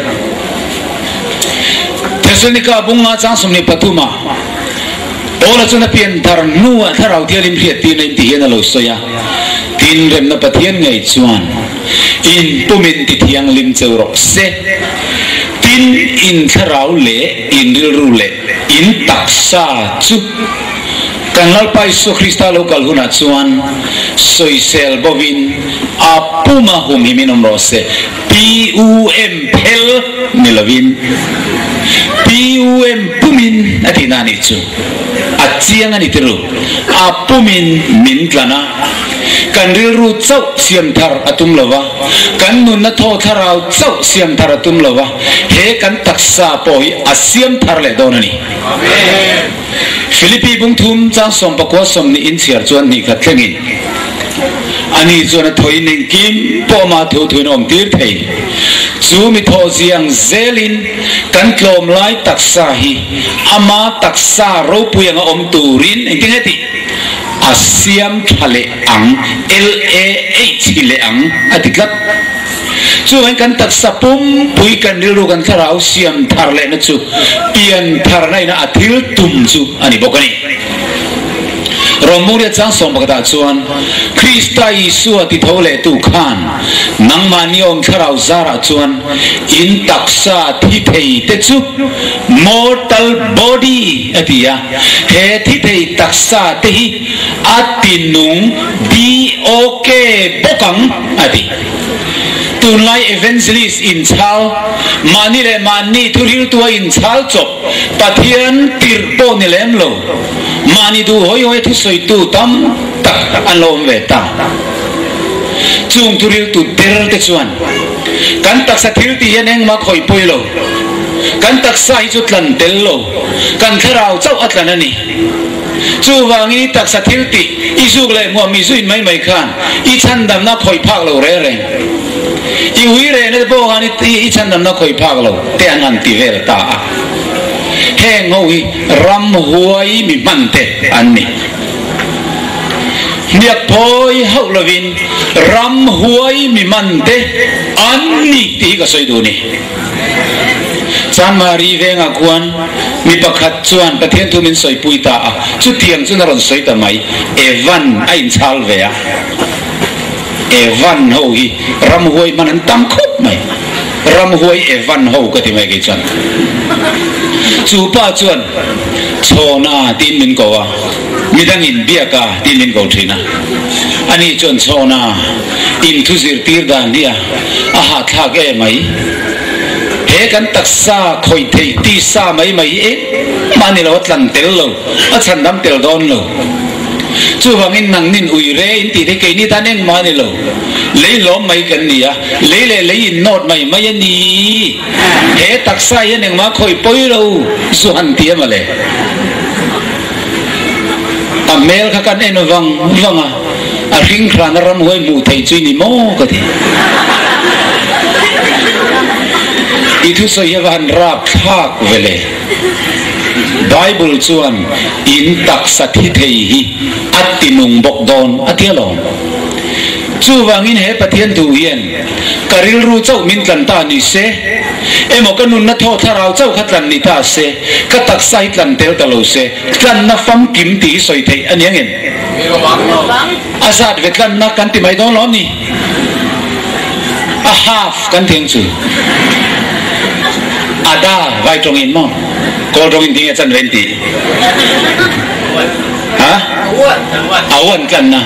Thesalonika bunga chang 23 ah Paula chuan a pian thar hnuah Thlarau Thianghlim hriattirna in ti hian a lo sawi a, Tin, remna Pathian ngei chuan in pumin ti thianghlim cheu rawh se. Tin, in thlarau leh in rilru leh in taksa chu kan Lalpa Isua Krista lo kal hunah chuan sawisel bovin a puma humhimin awm rawh se. PUM phel ni lovin PUM pumin a tihna a nih chu. A chiang a ni tiru. A pumin min tlan a, kan rilru chauh siam thar a tum lo va, kan nunna thaw thlarau chauh siam thar a tum lo va, he kan taksa pawh hi a siam thar leh dawn a ni. Philippi bungthum chang 19 sawmhnih inchhiar chuan hnih khat thlengin ani chuan a thawiin engkim pawh ama thu thuin a awmtir thei. Chu mi thawh ziang zelin kan tlawm lai taksa hi ama taksa ropui anga awm turin engtin nge tih a siam tha leh ang, LAH hi leh ang a ti tlat. Chuvangin kan taksa pumpui kan rilru kan thlarau siam thar lehna chu pian tharna ina a thil tum chu a ni bawk a ni. Rawngmawria chang 11 ah chuan Krista Isua ti tho lehtu khan nangmahni awm thlarau zarah chuan in taksa thi thei te chu mortal body a ti a, he thi thei taksa te hi a ti nung BOK bawk ang a ti. Tunlai evangelist inchhal, mahni leh mahni thuriltua inchhal chawp, Pathian tirh pawh ni lem lo, mahni duh hawi hawi a thusawitu tam tak an lo awm ve ta. Chung thuriltu der te chuan kan taksa thil tih hian engmah khawih pawi lo, kan taksa hi chu tlan tel lo, kan thlarau chauh a tlan a ni. Chuvangin i taksa thil tih, i zuk leh hmuam i zuin mai mai khan i chhandamna khawih phak lo reng reng. I ui rehna te pawh khan i chhandamna khawih phak lo te an han ti vel ta a. Heng ho hi ramhuai mi hman te an ni. Hniak phawi hauh lovin ramhuai mi hman te an ni tih hi ka sawi duh a ni. Chanmari vengah khuan mi pakhat chuan Pathian thu min sawipui ta a, chutiang chuan a rawn sawi ta mai. Evan a inchhal ve a, Evan ho hi ramhuai hman an tam khawp mai. Ramhuai Evan ho ka ti mai kei chuan. Chu pa chuan Chhawna tiin min ko a, midangin Biaka tiin min ko thin a. Ani chuan Chhawna in thu zirtir dan hi a A hahthlak e mai. He kan taksa khawih theih tisa mai mai hi engmah a ni lo, a tlan tel lo, a chhandam tel dawn lo. Chuvangin nangnin ui re in tih theih keini tan engmah a ni lo. Lei hlawm mai kan ni a, lei leh lei in nawt mai mai a ni. He taksa hian engmah khawih pawi lo zu han ti a mawle. A hmel kha kan en vang vang a. A hringhrana ramhuai hmuh theih chu i ni maw ka ti. I thusawi hi a va han rap thlak ve le. Bible chuan in taksa thi thei hi a ti nung bawk dawn a ti alawm. Chuvangin he Pathian thu hian ka rilru chauh min tlan ta ni se, emaw ka nunna thaw thlarau chauh kha tlan ni ta se, ka taksa hi tlan tel ta lo se, tlanna famkim tih hi sawi theih a ni ang em? A zat ve tlanna kan ti mai dawn lo ni. A half kan ti ang chu. A da vai tawngin maw? Kawl tawngin tinge chan ve an ti? Ha? A uan tlanna.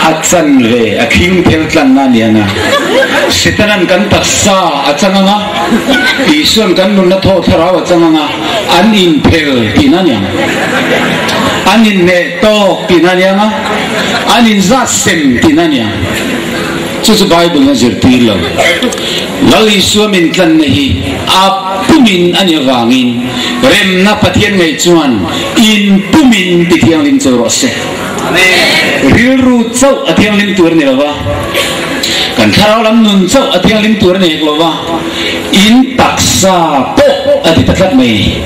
A chan ve, a khing phel tlanna a ni ang a. Setanan kan taksa a chang ang a. Isuan kan nunna thaw thlarau a chang ang a, an inphel tihna a ni ang. An inhneh tawk tihna a ni ang a, an inzat sem tihna a ni ang. Chu chu Bible-in a zirtir lo. Lal Isua min tlanna hi a pumin a nih avangin remna Pathian ngaih chuan in pumin ti thianghlim cheu rawh se. Rilru chauh a thianghlim tur a ni lo va. Kan thlarau lam nun chauh a thianghlim tur a ni hek lo va, in taksa pawh a ti ta tlat mai.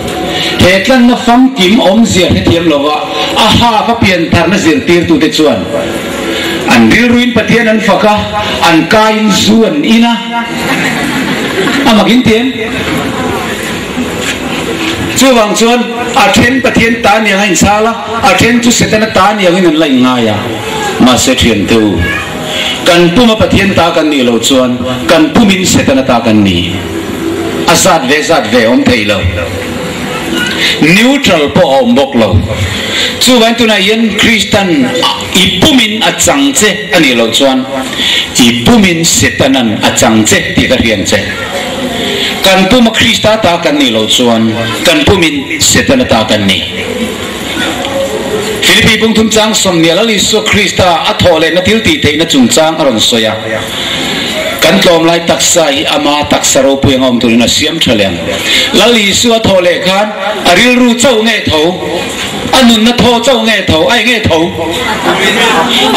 He tlanna famkim awmzia hrethiam lo va, a hak a piantharna zirtirtute chuan an rilruin Pathian an fak a, an kaiin zu an in a, a mak in ti em? Chuvang chuan a then Pathian ta niang a inchhal a, a then chu Setana ta niangin an la inngai a. Mahse thiante u, kan puma Pathian ta kan nih loh chuan kan pumin Setana ta kan ni. A zat ve zat ve awm thei lo. Neutral pawh a awm bawk lo. Chuvangin tunah hian Kristan i pumin a chang che a nih loh chuan i pumin Setanan a chang che tih ka hriang che. Kan puma Krista ta kan nih loh chuan kan pumin Setana ta kan ni. Philippi bungthum chang sawmnia Lal Isua Krista a thawh lehna thil tih theihna chungchang a rawn sawi a. Kan tlawm lai taksa hi ama taksa ropui anga awm turin a siam tha leh ang. Lal Isua a thawh leh khan a rilru chauh nge tho, a nunna thaw chauh nge tho, a eng nge tho?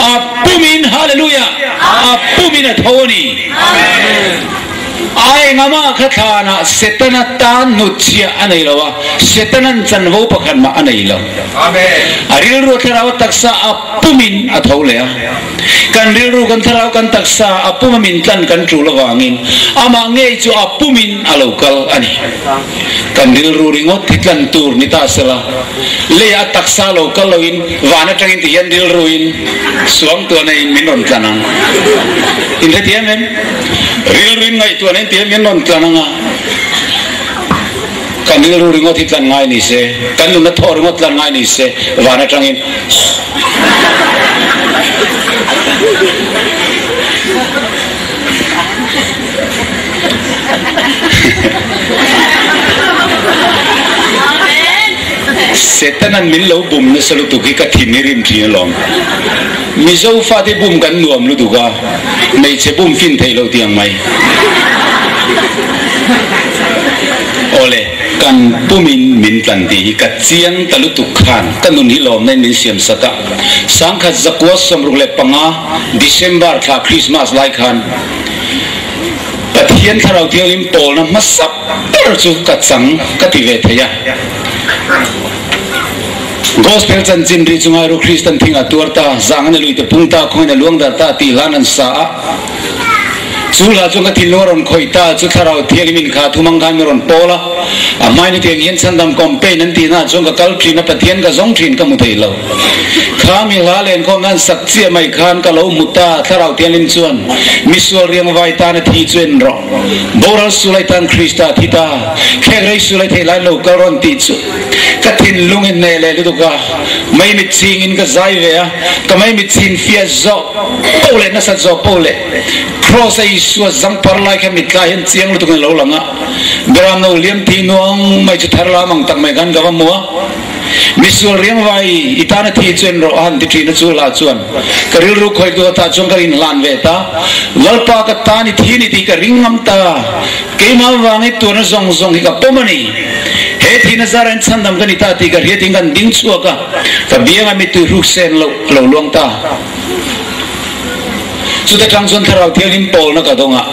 A pumin, Hallelujah! A pumin a tho a ni. A engama kha thlanah Setana tan hnutchhiah a nei lo a, Setanan chanvo pakhat mah a nei lo. A rilru a thlarau a taksa a pumin a tho leh a. Kan rilru, kan thlarau, kan taksa a puma min tlan kan tul avangin amah ngei chu a pumin a lo kal a ni. Kan rilru ringawt hi tlan tur ni ta sela, leiah a taksa lo kal loin van atangin ti hian rilruin suangtuahna in min rawn tlan ang. Inhrethiam em? Rilruin ngaihtuahna in ti hian min rawn tlan ang a. Kan rilru ringawt hi tlan ngai ni se, kan nunna thaw ringawt tlan ngai ni se, van atangin Setanan min lo bum nasa lutuk hi ka thin hi rim thin alawm. Mizo fate bum kan nuam lutuk a, hmeichhe bum fin theih loh tiang mai. Awle, kan pumin min tlan tih hi ka chiang ta lutuk khan ka nun hi lawmna in min siam sak a. Sangkhat zakua 65 December thla Christmas lai khan Pathian Thlarau Thianghlim pawlna hmasa ber chu ka chang ka ti ve thei a. Gospel chanchin ri chu ngairu Kristan thing a tuar ta, zang an a lui te pung ta, khawngin a luang dar ta tih hlan an sa a. Chu hla chuan ka thinlung a rawn khawih ta, chu Thlarau Thianghlim in kha thumang khan mi rawn pawl a. A hmain hetiang hian chhandam campaign an tihna ah chuan ka kal thin a, Pathian ka zawng thin ka hmu thei lo. Kha mi hla lenkhawmna an sak chiah mai khan ka lo hmu ta, Thlarau Thianghlim chuan misual riangvai tan a thi chu en rawh. Boral sulai tan Krista a thi ta, khek rei sulai thei lai lo kal rawn tih chu ka thinlung in hneh leh lutuk a, maimit ching in ka zai ve a, ka maimit chin fiah zawh poh leh nasat zawh poh leh Kraws a Isua zangpar lai kha mitla hian chiang lutuk in a lo lang a, Beram no liam thi nuang mai chu thar lam ang tak mai khan ka va hmu a. Misual riangvai i tana thi chu en rawh a han ti thin a chu hla chuan ka rilru khawih duh atah chuan ka rinhlan ve ta. Lalpa ka tan i thi ni tih ka ring ngam ta. Keimah vangin tuarna zawng zawng hi ka pawm a ni. He thihna zara in chhandam ka ni ta tih ka hriatin kan ding chhuak a, ka biangah mittui hruk sen loh a lo luang ta. Chuta tang chuan Thlarau Thianghlim pawlna ka dawng a.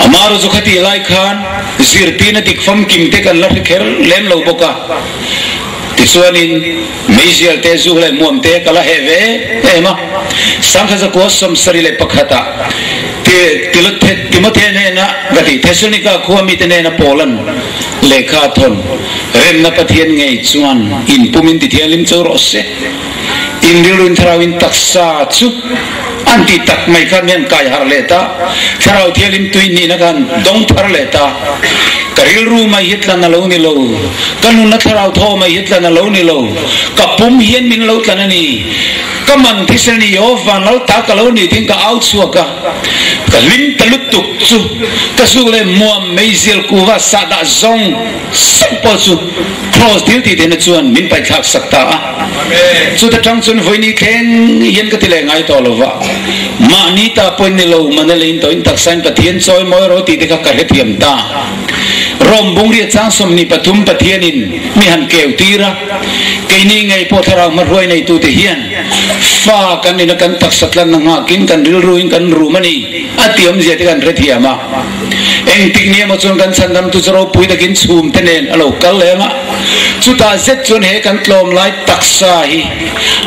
Amaherawh chu khatih lai khan zirtirna dik famkim te kan la hre kher lem lo bawk a. Tichuanin meizial te, zuk leh hmuam te ka la heh ve em a. Sangkhat zakua 71 ah Timothy hnena ka tih Thessalonika khua mite hnena Paulan lehkha a thawn, Remna Pathian ngei chuan inpumin tithianghlim cho rawh se. In rilruin thlarauin taksa chu an tih tak mai khan mi an kai harh leh ta, thlarau thialim tui hnihna khan dawng thar leh ta. Ka rilru mai hi tlan a lo ni lo, ka nunna thlarau thaw mai hi tlan a lo ni lo, ka pum hian min lo tlan a ni. Ka man thisen ni aw vanlal ta ka lo ni tiin ka au chhuak a, ka hlim ta lutuk chu ka zuk leh muam meizial kuva sahdah zawng zawng pawh chu Kraws thil tih theihna chuan min paihthlak sak ta a. Chuta tang chuan vawiin i thleng hian ka ti leh ngai tawh lo va. Mahni ta pawhin ni lo, mana leiin tawhin taksain Pathian chawi mawi rawh tih te kha ka hrethiam ta. Rom bungriat chang 23 Pathianin mi han keu tir a, keini ngei pawh thlarau hmahruai neitute hian fa kan nihna kan taksa tlanna nghakin kan rilruin kan rum a ni a tih awmzia te kan hrethiam a. Engtik ni emaw chuan kan chhandamtu chu ropui takin chhum te nen a lo kal leh ang a, chutah zet chuan he kan tlawm lai taksa hi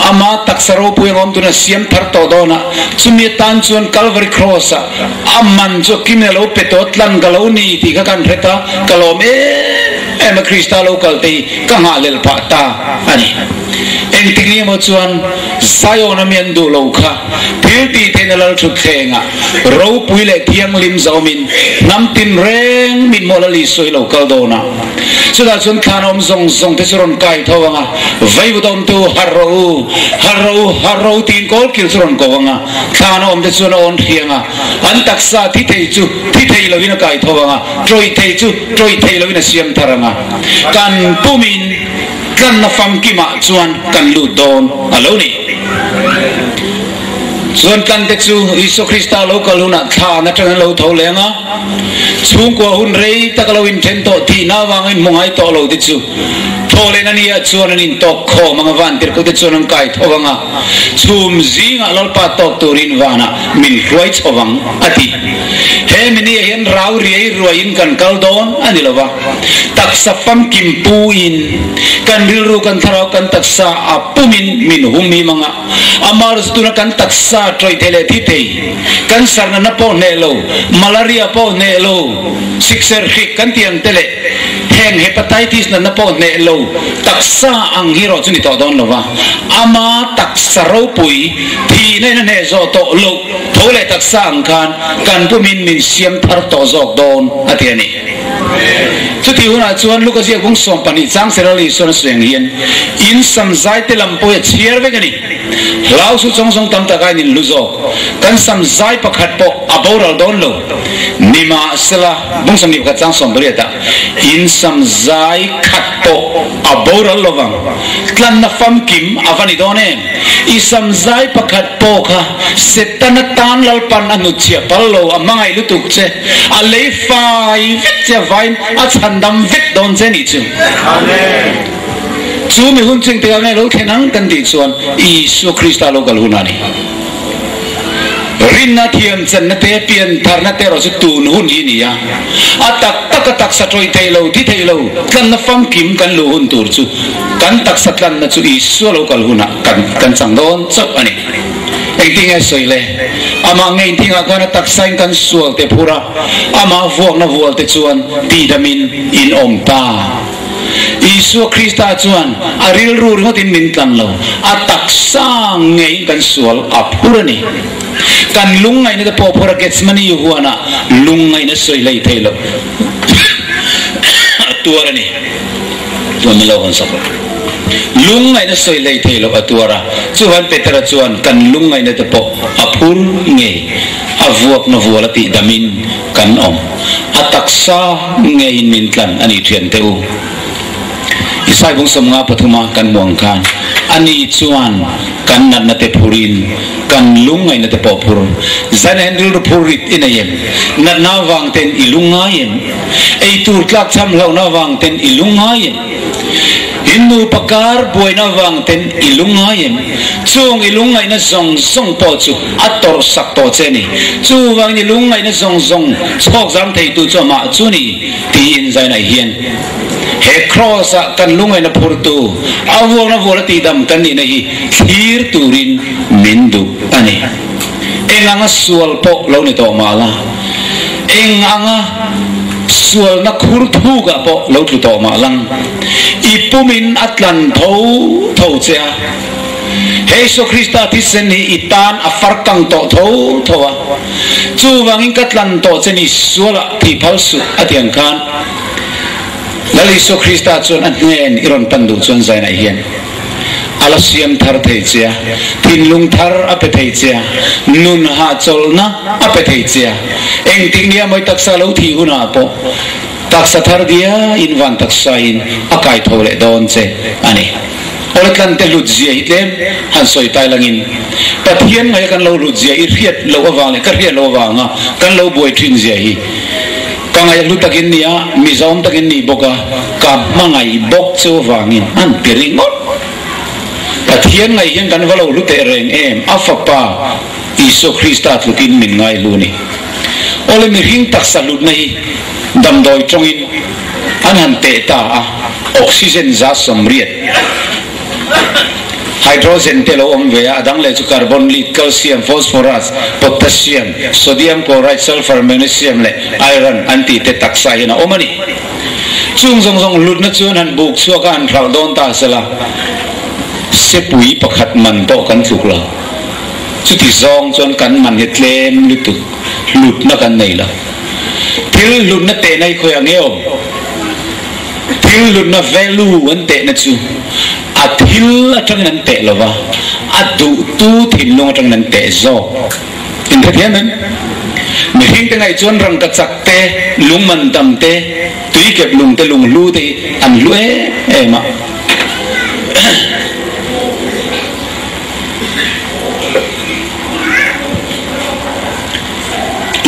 ama taksa ropui ang awm tuna siam thar tawh dawn a, chumi atan chuan Calvary Cross ah a man chu a kimin a lo pe tawh tlan ka lo ni tih kha kan hret a, ka lawm em em a Krista lo kal te hi ka nghahhlelh phah ta a ni. Engtik ni emaw chuan Zion a mi an duh lo kha thil tih theihna lalthutthlengah Ropui leh thianghlim zawmin hnam tinreng min mawlh a Isua hi lo kal dawn a. Chutah chuan thlan awm zawng zawng te chu rawn kai tho ang a, Vaivut awmtu harh rawh u, harh rawh u, harh rawh u tiin kawlkil chu rawn ko ang a. Thlan awm te chuan a awn hriang a, an taksa thi thei chu thi thei lovin a kai tho ang a, tawih thei chu tawih thei lovin a siam thar ang a. Kan pumin tlanna famkimah chuan kan lut dawn a lo ni. Chuan tlante chu Isua Krista lo kal hunah thlan atang an lo tho leng a, chhungkua hun rei tak a lo inthen tawh thihna avangin hmu ngai tawh lo te chu thaw lehna ni ah chuan an intawk khawm ang a, vantirhkute chuan an kai tho ang a, chhum zingah Lalpa tawk turin vanah min hruai chho vang a ti. He mi ni ah hian rau riai ruaiin kan kal dawn a ni lo va, taksa famkim puin kan rilru kan thlarau kan taksa a pumin min hum him ang a, Amah chu tuna kan taksa tawih thei leh thi thei, cancer natna pawh hneh lo, malaria pawh hneh lo, sikser hrik kan tih ang te leh heng hepatitis natna pawh hneh lo taksa ang hi erawh chu ni tawh dawn lo va. Ama taksa ropui thihna in a hneh zawh tawh loh tho leh taksa ang khan kan pumin min siam thar tawh zawk dawn a ti a ni. Chutih hunah chuan Luka ziak bung 12 chang Serali Isuan a sawi ang hian in sam zai te lam pawh hi a chhiar vek a ni. Hlau su chawng zawng tam tak aiin in hlu zawk. Kan sam zai pakhat pawh a boral dawn lo. Nimahsela, bung 21 chang 18 ah in sam zai khat pawh a boral lo vang. Tlanna famkim a va ni dawn em? I sam zai pakhat pawh kha Setana tan Lalpan a hnutchhiah pal lo, a hmangaih lutuk che. A lei fai vek che vain a chhandam vek dawn che nih chu. Chu mi hun ching tikah nge lo thlen ang kan tih chuan Isua Krista lo kal hun a ni. Rinna thiam chenna te, pian tharna te erawh chu tun hun hi a ni a. A tak taka taksa tawih thei lo, thi thei lo, tlanna famkim kan luh hun tur chu kan taksa tlanna chu Isua lo kal hunah kan kan chang dawn chauh a ni. Engtin nge sawi le? Amah ngei thingah khan a taksain kan sual te phur a, amah vuakna vual te chuan tihdamin in awm ta. Isua Krista chuan a rilru ringawtin min tlan lo, a taksa ngeiin kan sual a phur a ni. Kan lungngaihna te pawh phur a Gethsemane huanah lungngaihna sawi hlei thei lo a tuar a ni. Chuan min lo hawn sak rawh. Lungngaihna sawi hlei thei loh a tuar a, chuvan Petera chuan kan lungngaihna te pawh a phur ngei, a vuakna vual a tih damin kan awm. A taksa ngeiin min tlan a ni thian teh u. Isai bung 53 a kan hmuh ang khan ani chuan kan natna te phurin kan lungngaihna te pawh phur. Zan hian rilru phur rit i nei em? Natna avang ten i lungngai em? Ei tur tlak cham hlauhna avang ten i lungngai em? In nupa kar buaina avang ten i lungngai em? Chung i lungngaihna zawng zawng pawh chu a tawrh sak tawh che a ni. Chuvangin i lungngaihna zawng zawng chhawk zam theitu chu amah chu ni, tiin Zainai hian he Kraws-ah kan lungngaihna phurtu a vuakna vual a tihdam kan nihna hi thlir turin min duh a ni. Eng anga sual pawh lo ni tawh mah la, eng anga sualna khur thukah pawh lo tlu tawh mah lang, i pumin a tlan tho tho che a. He Isua Krista thisen hi i tan a far kang tawh tho tho a, chuvangin ka tlan tawh che ni sualah thih phal suh a ti ang khan Lal Isua Krista chuan a hnen i rawn pan duh chuan zainah hian A la siam thar thei che a, thinlung thar a pe thei che a, nun hahchawlhna a pe thei che a. Engtik nia mawi taksa lo thih hunah pawh taksa thar diain van taksain a kai tho leh dawn che a ni. Awle tlante hlut zia hi tlem han sawi tai langin Pathian ngaia kan lo hlut zia i hriat loh avang leh ka hriat loh avanga kan lo buai thin zia hi. Ka ngaihlu takin ni a, Mizawm takin ni bawk a, ka hmangaih bawk chu vangin an ti ringawt. Pathian ngaih hian kan va lo hlu teh reng em, a Fapa Isua Krista tlukin min ngaihlu ni. Awle mihring taksa hlutna hi damdawi tawngin an han teh ta a, oxygen 180. Hydrogen te lo awm ve a, a dang leh chu carbon, lead, calcium, phosphorus, potassium, sodium chloride, sulphur, magnesium leh iron an tih te taksa hian a awm a ni. Chung zawng zawng hlutna chuan han buk chhuak a han hralh dawn ta sela, sepui pakhat man pawh kan tluk lo. Chuti zawng chuan kan man hi tlem lutuk, hlutna kan nei lo. Thil hlutna tehna hi khawiah nge awm? Thil hlutna value an tehna chu a thil atangin an teh lova, a duhtu thinlung atangin an teh zawk. Inhrethiam em? Mihring te ngaih chuan rangkachak te, lungman tam te, tuikep lung te, lunghlu te hi an hlu em em a.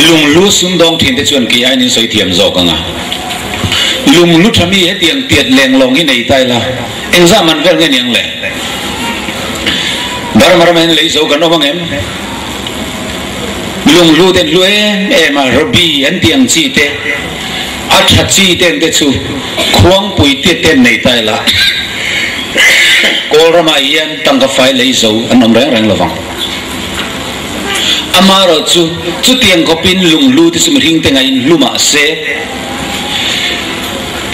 Lunghlu sumdawng thin te chuan kei aiin in sawi thiam zawk ang a. Lunghlu tha mi hetiang tiat lenglawng hi nei ta ila, engzah man vel nge niang le? Burma ramah hian lei zo kan awm ang em? Lunghlu ten hlu em em a, ruby an tih ang chi te, a tha chi ten te chu khuangpui tiat ten nei ta ila, Kawl ramah hian tangka fai lei zo an awm reng reng lovang. Amaherawh chu, chutiang khawpin lunghlu te chu mihring te ngaiin hlu mah se,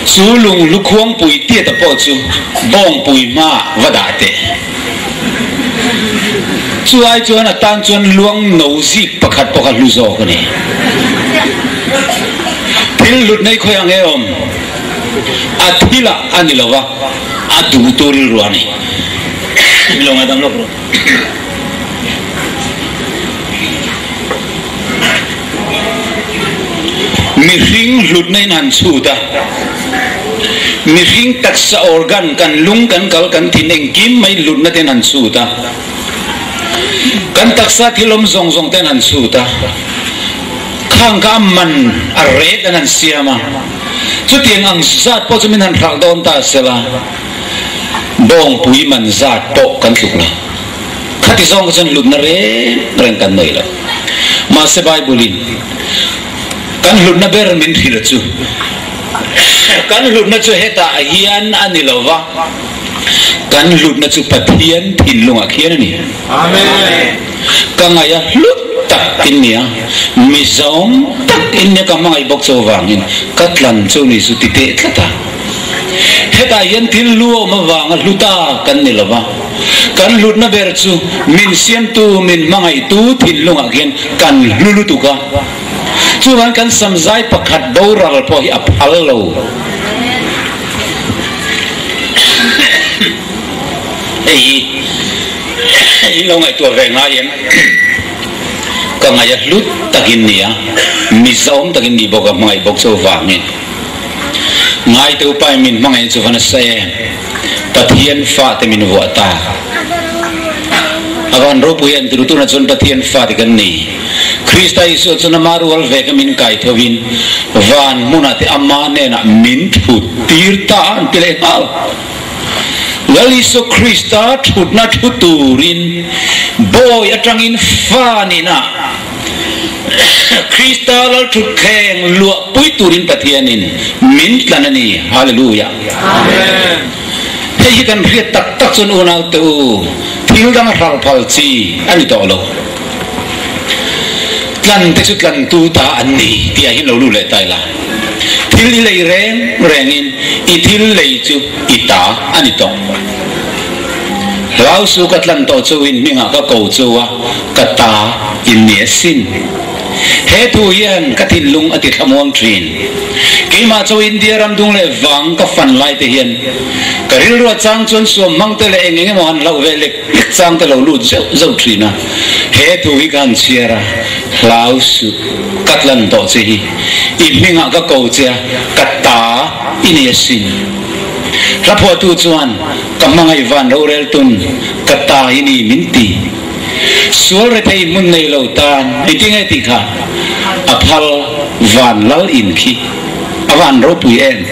chu lunghlu khuangpui tiata pawh chu bawngpui hmaah va dah teh. Chu ai chuan a tan chuan luang no zik pakhat pawh kha hlu zawk a ni. Thil hlut nei khawi ang e awm? A thilah a ni lo va, a duh tu rilru a ni. Lo ngaidam lawk rawh. Mihring hlutna in han chhut a, mihring taksa organ, kan lung, kan kal, kan thin engkim mai hlutna ten han chhut a, kan taksa thil awm zawng zawng ten han chhut a, khang kha a man a ret an han siam a, chutiang ang zat pawh chu min han hralh dawn ta sela. Bawngpui man zat pawh kan tluk lo. Khati zawng kha chuan hlutna reng reng kan nei lo. Mahse Bible-in kan hlutna ber min hrilh chu kan hlutna chu hetah hian a ni lo va, kan hlutna chu Pathian thinlungah khian a ni. Amen. Ka ngaih a hlut tak in nia, mizawm tak in nia ka hmangaih bawk chu avangin ka tlan chu ni chu ti teh tlat a. Hetah hian thil hlu a awm avanga hlu ta kan ni lo va, kan hlutna ber chu min siamtu, min hmangaihtu thinlungah khian kan hlu lutuk a. Chuvang kan samzai pakhat boral pawh hi a phal lo. Hei hi in lo ngaihtuah ve ngai em? Ka ngaih a hlut takin ni a, mizawm takin ni bawk a, hmangaih bawk chu avangin. Ngaite upain min hmangaih chu va nasa em? Pathian fate min vuah ta. A van ropui en tur tunah chuan Pathian fate kan ni. Krista Isua chuan ama rual veka min kai thovin van hmunah te ama hnenah min thut tir ta a an ti leh nghal. Lal Isua Krista thutna thu turin bawi atangin fa nihna Krista Lalthutthleng luahpui turin Pathianin min tlan a ni. Hallelujah. Amen. Hei hi kan hriat tak tak chuan unaute u, thil dang a hralh phal chi a ni tawh lo. Tlan te chu tlantu ta an ni tih ah hian lo lut leh ta ila. Thil i lei reng rengin i thil lei chu i ta a ni tawh. Hlau su ka tlan tawh chu in hmingah ka ko chu a, ka ta in ni asin. He thu hian ka thinlung a ti thlamuang thin. Keimah chu India ram dung leh vang ka fan lai te hian ka rilru chang chuan suam hmang te leh eng eng emaw han hlauh ve lek lek chang te lo lut zeuh zeuh thin a. He thu hi ka han chhiar a, hlau su ka tlan tawh che hi i hmingah ka ko che a, ka ta i ni asin. Hla phuahtu chuan ka hmangaih van rorel tun ka ta i ni min ti. Sual rethei hmun nei lo tan engtin nge tih kha a phal. Van lal in khi a van ropui em?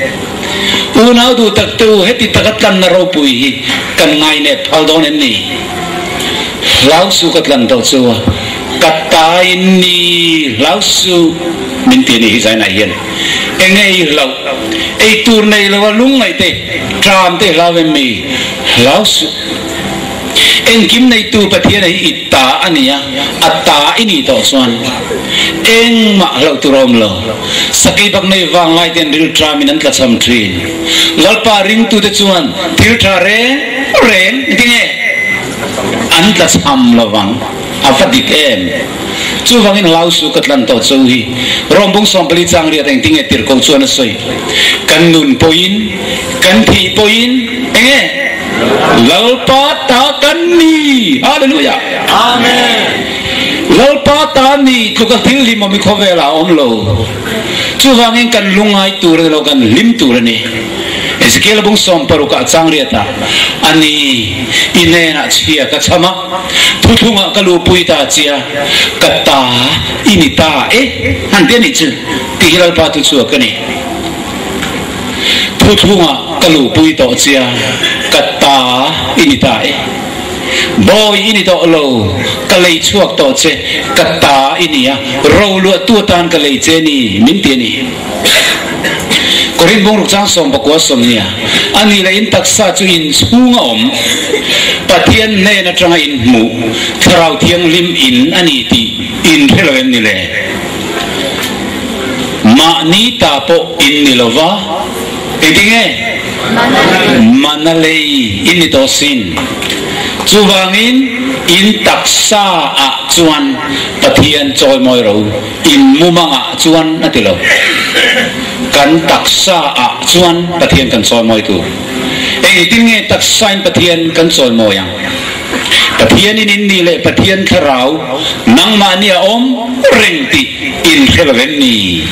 Unau duh tak te u, heti taka tlanna ropui hi kan ngainep phal dawn em ni? Hlau su ka tlan tawh chu a, ka ta in ni hlau su min ti a nih hi zainah hian. Enge i hlauh? Ei tur nei lo a lungngaih te, tram te hlau em mi? Hlau su. Engkim neitu Pathian hi i ta a ni a, a ta i nih tawh chuan engmah hlauh tur a awm lo. Sakei bak nei vanglai ten rilṭamin an tlachham ṭhin. Lalpa ringtute chuan thil ṭha reng reng engtinge an tlachham lovang. A va dik em? Chuvangin hlau su ka tlan tawh cho hi. Rawmbung 14 chang riat engtinge tirhkoh chuan a sawi. Kan nun pawhin, kan thih pawhin enge? Lalpa ta kan ni! Hallelujah! Amen! Lalpa ta ni tluka thil hlimawm hi khawvelah a awm lo. Chuvangin kan lungngai tur a ni lo, kan hlim tur a ni. Ezekiel bung 60 ah chang riat ah, A ni, i hnenah chhia ka chham a, thuthlungah ka luhpui ta chia, ka ta i ni ta e, han ti a nih chu, tih hi Lalpa thu chhuak a ni. Thuthlungah ka luhpui tawh chia, ka ta i ni ta e. Bawi i ni tawh lo, ka lei chhuak tawh che, ka ta i ni a, roluahtu atan ka lei che ni, min ti a ni. Korin bungruk chang 19 sawmnia, A ni leh in taksa chu in chhung a awm, Pathian hnen atanga in hmuh, Thlarau Thianghlim in a ni tih in hre lo em ni le? Mahni ta pawh in ni lo va, engtinge? Mana lei in ni tawh sin. Chuvangin in taksa ah chuan Pathian chawimawi ro, in mumangah chuan a ti lo. Kan taksa ah chuan Pathian kan chawimawi tur. Engtin nge taksa in Pathian kan chawimawi ang? Pathian in in ni leh Pathian thlarau nangmahni a awm reng tih in hre lo em ni?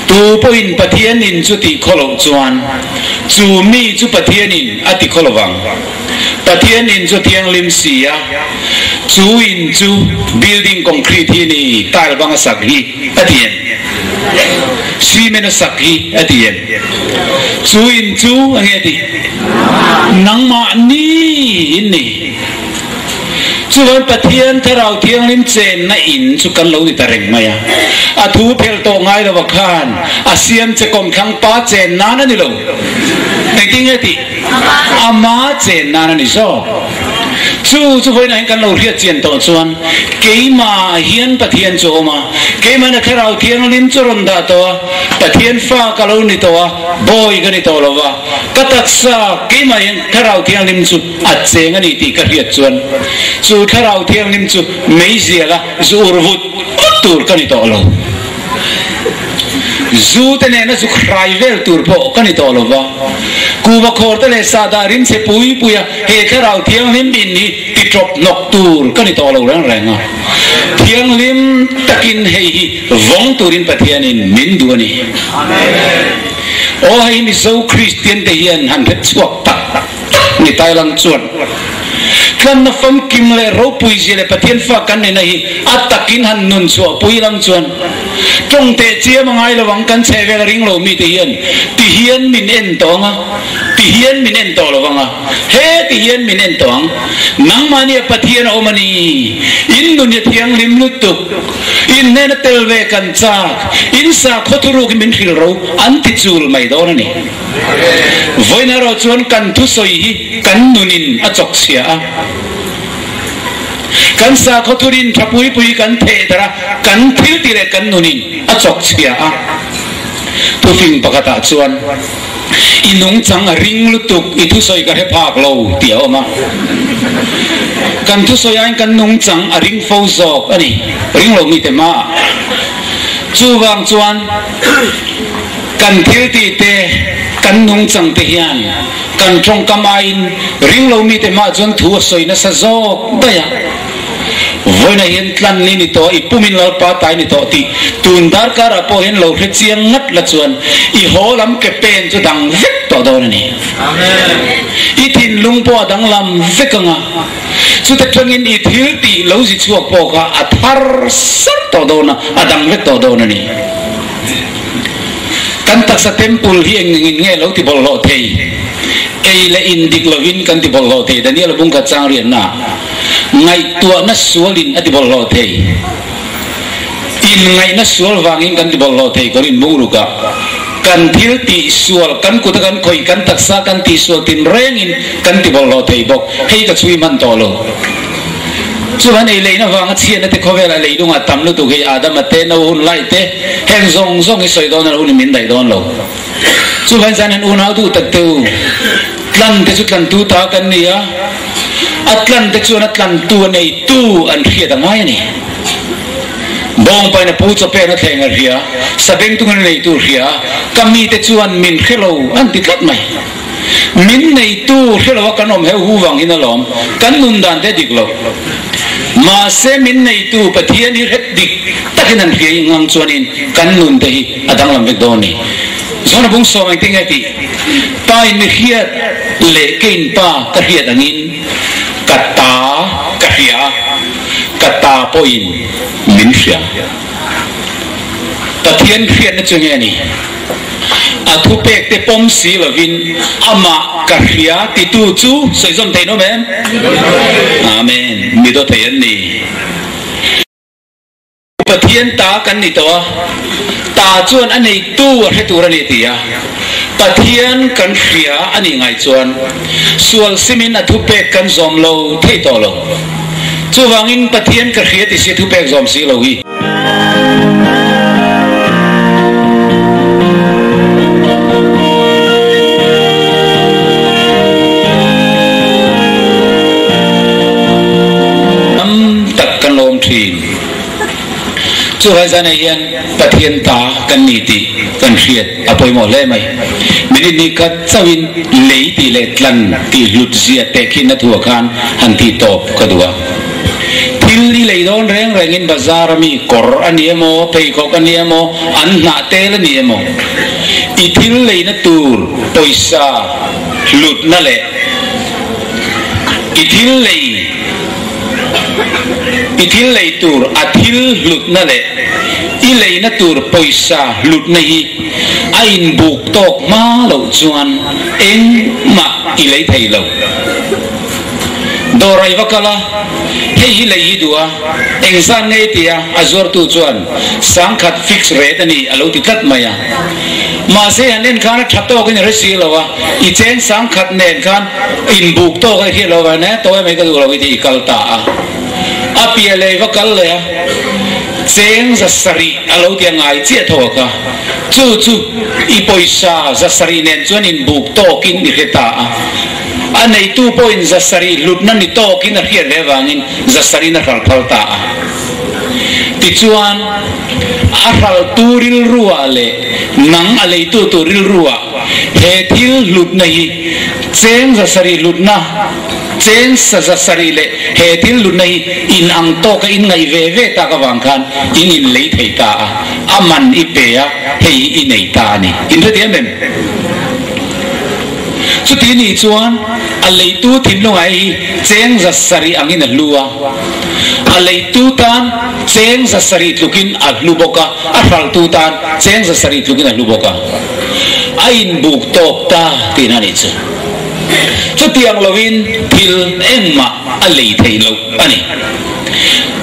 Tu pawhin Pathian in chu tih khaw loh chuan chu mi chu Pathian in a ti khaw lo vang. Pathian in chu thianghlim si a, chu in chu building concrete hi ni, tile bang a sak hi a ti em? Cement a sak hi a ti em? Chu in chu a nge tih? Nangmahni in ni. Chuan Pathian Thlarau Thianghlim chenna in chu kan lo ni ta reng mai a. A thu phelh tawh ngai lova khan a siam che kawmthlang pa chen nan a ni lo. Engtin nge tih? Ama chen nan a ni zawk. Chu chu vawiinah hian kan lo hriat chian tawh chuan keimah hian Pathian chu a awm a, keimahna Thlarau Thianghlim chu rawn dah tawh a, Pathian fa ka lo ni tawh a, bawi ka ni tawh lo va, ka taksa keimah hian Thlarau Thianghlim chu a cheng a ni tih ka hriat chuan chu Thlarau Thianghlim chu meizial a zu ur vut vut tur ka ni tawh lo. Zu te nena zu hrai vel tur pawh ka ni tawh lo va, kuva khawr te leh sahdah rim chhe pui pui a he Thlarau Thianghlim in hi ti tawp hnawk tur ka ni tawh lo reng reng a. Thianghlim takin hei hi vawng turin Pathianin min duh a ni. Aw hei Mizo Kristian te hian han hre chhuak tak tak ni Thailand chuan tlanna famkim leh ropui zia leh Pathian fa kan nihna hi a takin han nun chhuah pui lam chuan tawng teh chiam a ngai lo ang kan chheh vel a ring lo mite hian ti hian min en tawh ang a ti hian min en tawh lo ang a he ti hian min en tawh ang nangmahni a Pathian a awm a ni in nun hi a thianghlim lutuk in hnena tel ve kan chak in sakhaw thuruk hi min hrilh ro an ti chul mai dawn a ni. Vawiin erawh chuan kan thusawi hi kan nunin a chawk chhia a, kan sakhaw thurin tha pui pui kan theh darh a, kan thil tih leh kan nunin a chawk chhia a. Thufing pakhatah chuan, I nungchang a ring lutuk, i thusawi ka hre phak lo tih a awm a. Kan thusawi aiin kan nungchang a ring fo zawk a ni, ring lo mite hmaah. Chuvang chuan. Kan thil tih te, kan nungchang te hian kan tawngkam aiin ringlo mite hmah chuan thu a sawi nasa zawk daih a. Vawiinah hian tlan ni ni tawh, i pumin Lalpa tai ni tawh tih tun darkarah pawh hian lo hre chiang ngat la chuan i haw lam ke pen chu dang vek tawh dawn a ni. I thinlung pawh a danglam vek ang a. Chuta tangin i thil tih lo zi chhuak pawh kha a thar sar tawh dawn a, a dang vek tawh dawn a ni. Kan taksa temple hi eng engin nge lo ti bawlhhlawh thei? Ei leh in dik lovin kan ti bawlhhlawh thei. Daniel bungkhat chang rianna ngaihtuahna sualin a ti bawlhhlawh thei. Inngaihna sual vangin kan ti bawlhhlawh thei Korin bungrukah kan thil tih sual, kan kuta kan khawih, kan taksa kan tih sual tinrengin kan ti bawlhhlawh thei bawk. Hei ka chhui hman tawh lo. Chuan ei leina vanga chhiatna te khawvelah leilungah tam lutuk hei Adama te, Noa hun lai te, heng zawng zawng hi sawi dawn a lo ni min daih dawn lo. Chuvain zan hian unau duh tak te u, tlan te chu tlantu ta kan ni a, a tlan te chuan a tlantu a neitu an hriat a ngai a ni. Bawngpain a pu chawpen a thleng a hria, sabengtungin a neitu hria, ka mite chuan min hre lo an ti tlat mai. Min neitu hre lo a kan awm heuh hu vang hin alawm, kan nun dan te dik lo. Mahse min neitu Pathian hi hret dik takin an hria i ngang chuanin kan nun te hi a danglam vek dawn ni. Zawna bung sawm engtin nge tih? Pa in mi hriat leh kein pa ka hriat angin ka ta ka hria a, ka ta pawhin min hria. Pathian hriatna chu nge ni? A thupek te pawm si lovin amah ka hria titu chu sawi zawm theih nawm em? Amen. Mi dawt thei an ni. Pathian ta kan ni tawh a, ta chuan a neitu a hre tur a ni ti a, Pathian kan hria a nih ngai chuan sual simin a thupek kan zawm lo thei tawh lo. Chuvangin Pathian ka hria ti si thupek zawm si lo hi. Tam tak kan lawm thin. Chuhai zanah hian Pathian ta kan ni tih kan hriat a pawimawh hle mai. Minute ni khat chauhin lei tih leh tlan tih hlut zia tehkhinna thuah khan han tih tawp ka duh a. Thil i lei dawn reng rengin bazar a mi kawr a ni emaw, pheikhawk a ni emaw, an hnah tel a ni emaw, i thil leina tur pawisa hlutna leh i thil lei i thil lei tur a thil hlutna leh i leina tur pawisa hlutna hi a inbuk tawk hma loh chuan engmah i lei thei lo. Dawr a i va kal a, hei hi lei hi duh a, engzan nge i ti a, a zuartu chuan sangkhat fix rate a ni a lo ti tlat mai a. Mahse han en khan a tha tawkin i hre si lo a, i cheng sangkhat nen khan inbuk tawk a i hriat lo avangin he tawi mai ka duh lo i ti i kal ta a. A piah leh i va kal leh a, cheng zasarih a lo ti a ngai chiah tho a kha. Chu chu i pawisa zasarih nen chuan inbuk tawkin i hre ta a. A neitu pawhin zasarih hlutna ni tawkin a hriat ve avangin zasarihin a hral phal ta a. Tichuan, a hraltu rilruah leh nang a leitu tur rilruah he thil hlutna hi cheng zasarih hlutna, cheng sa zasarih leh he thil hlutna hi inang tawka inngaih ve ve tak avang khan in inlei thei ta a, a man i pe a, hei hi i nei ta a ni. Inhrethiam em? Chuti nih chuan a leitu thinlunga hi cheng zasarih angin a hlu a, a leitu tan cheng zasarih tlukin a hlu bawk a, a hraltu tan cheng zasarih tlukin a hlu bawk a, a inbuk tawk ta tihna a nih chu. Chutiang loin thil engmah a lei thei loh a ni.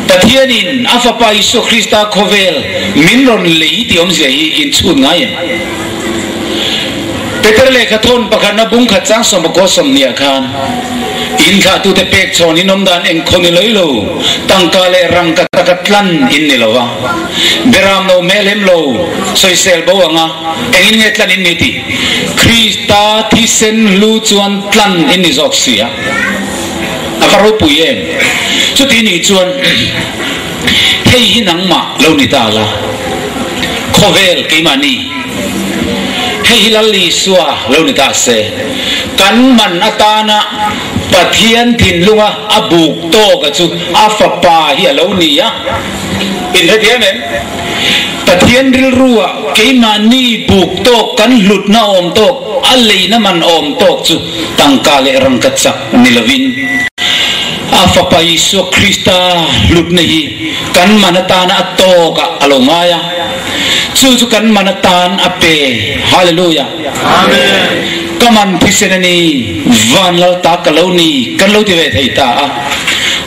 Pathianin a Fapa Isua Krista khawvel min rawn lei tih awmzia hi inchhut ngai em? Peter lehkha thawn pakhatna bungkhat chang sawmpakua sawmhnih ah khan inthlahtute pek chhawn in awm dan engkhaw ni loi lo, tangka leh rangka taka tlan in ni lo a, beram lo hmelhem lo, sawisel bo anga engin nge tlan in ni tih Krista thisen hlu chuan tlan in ni zawk si a, a va ropui em? Chuti nih chuan hei hi nangmah lo ni ta la, khawvel keimahni. Hei hi Lal Isua lo ni ta se, kan man atana Pathian thinlunga a buk tawka chu a Fapa hi a lo ni a. Inhrethiam em? Pathian rilrua keimahni buk tawk kan hlutna awm tawk, a leina man awm tawk chu tangka leh rangka chak ni lovin. A Fapa Isua Krista hlutna hi kan man atana a tawkah a lo ngai a, chu chu kan man atan a pe. Hallelujah! Amen! Ka man thisen a ni, van lal ta ka lo ni, kan lo ti ve thei ta a.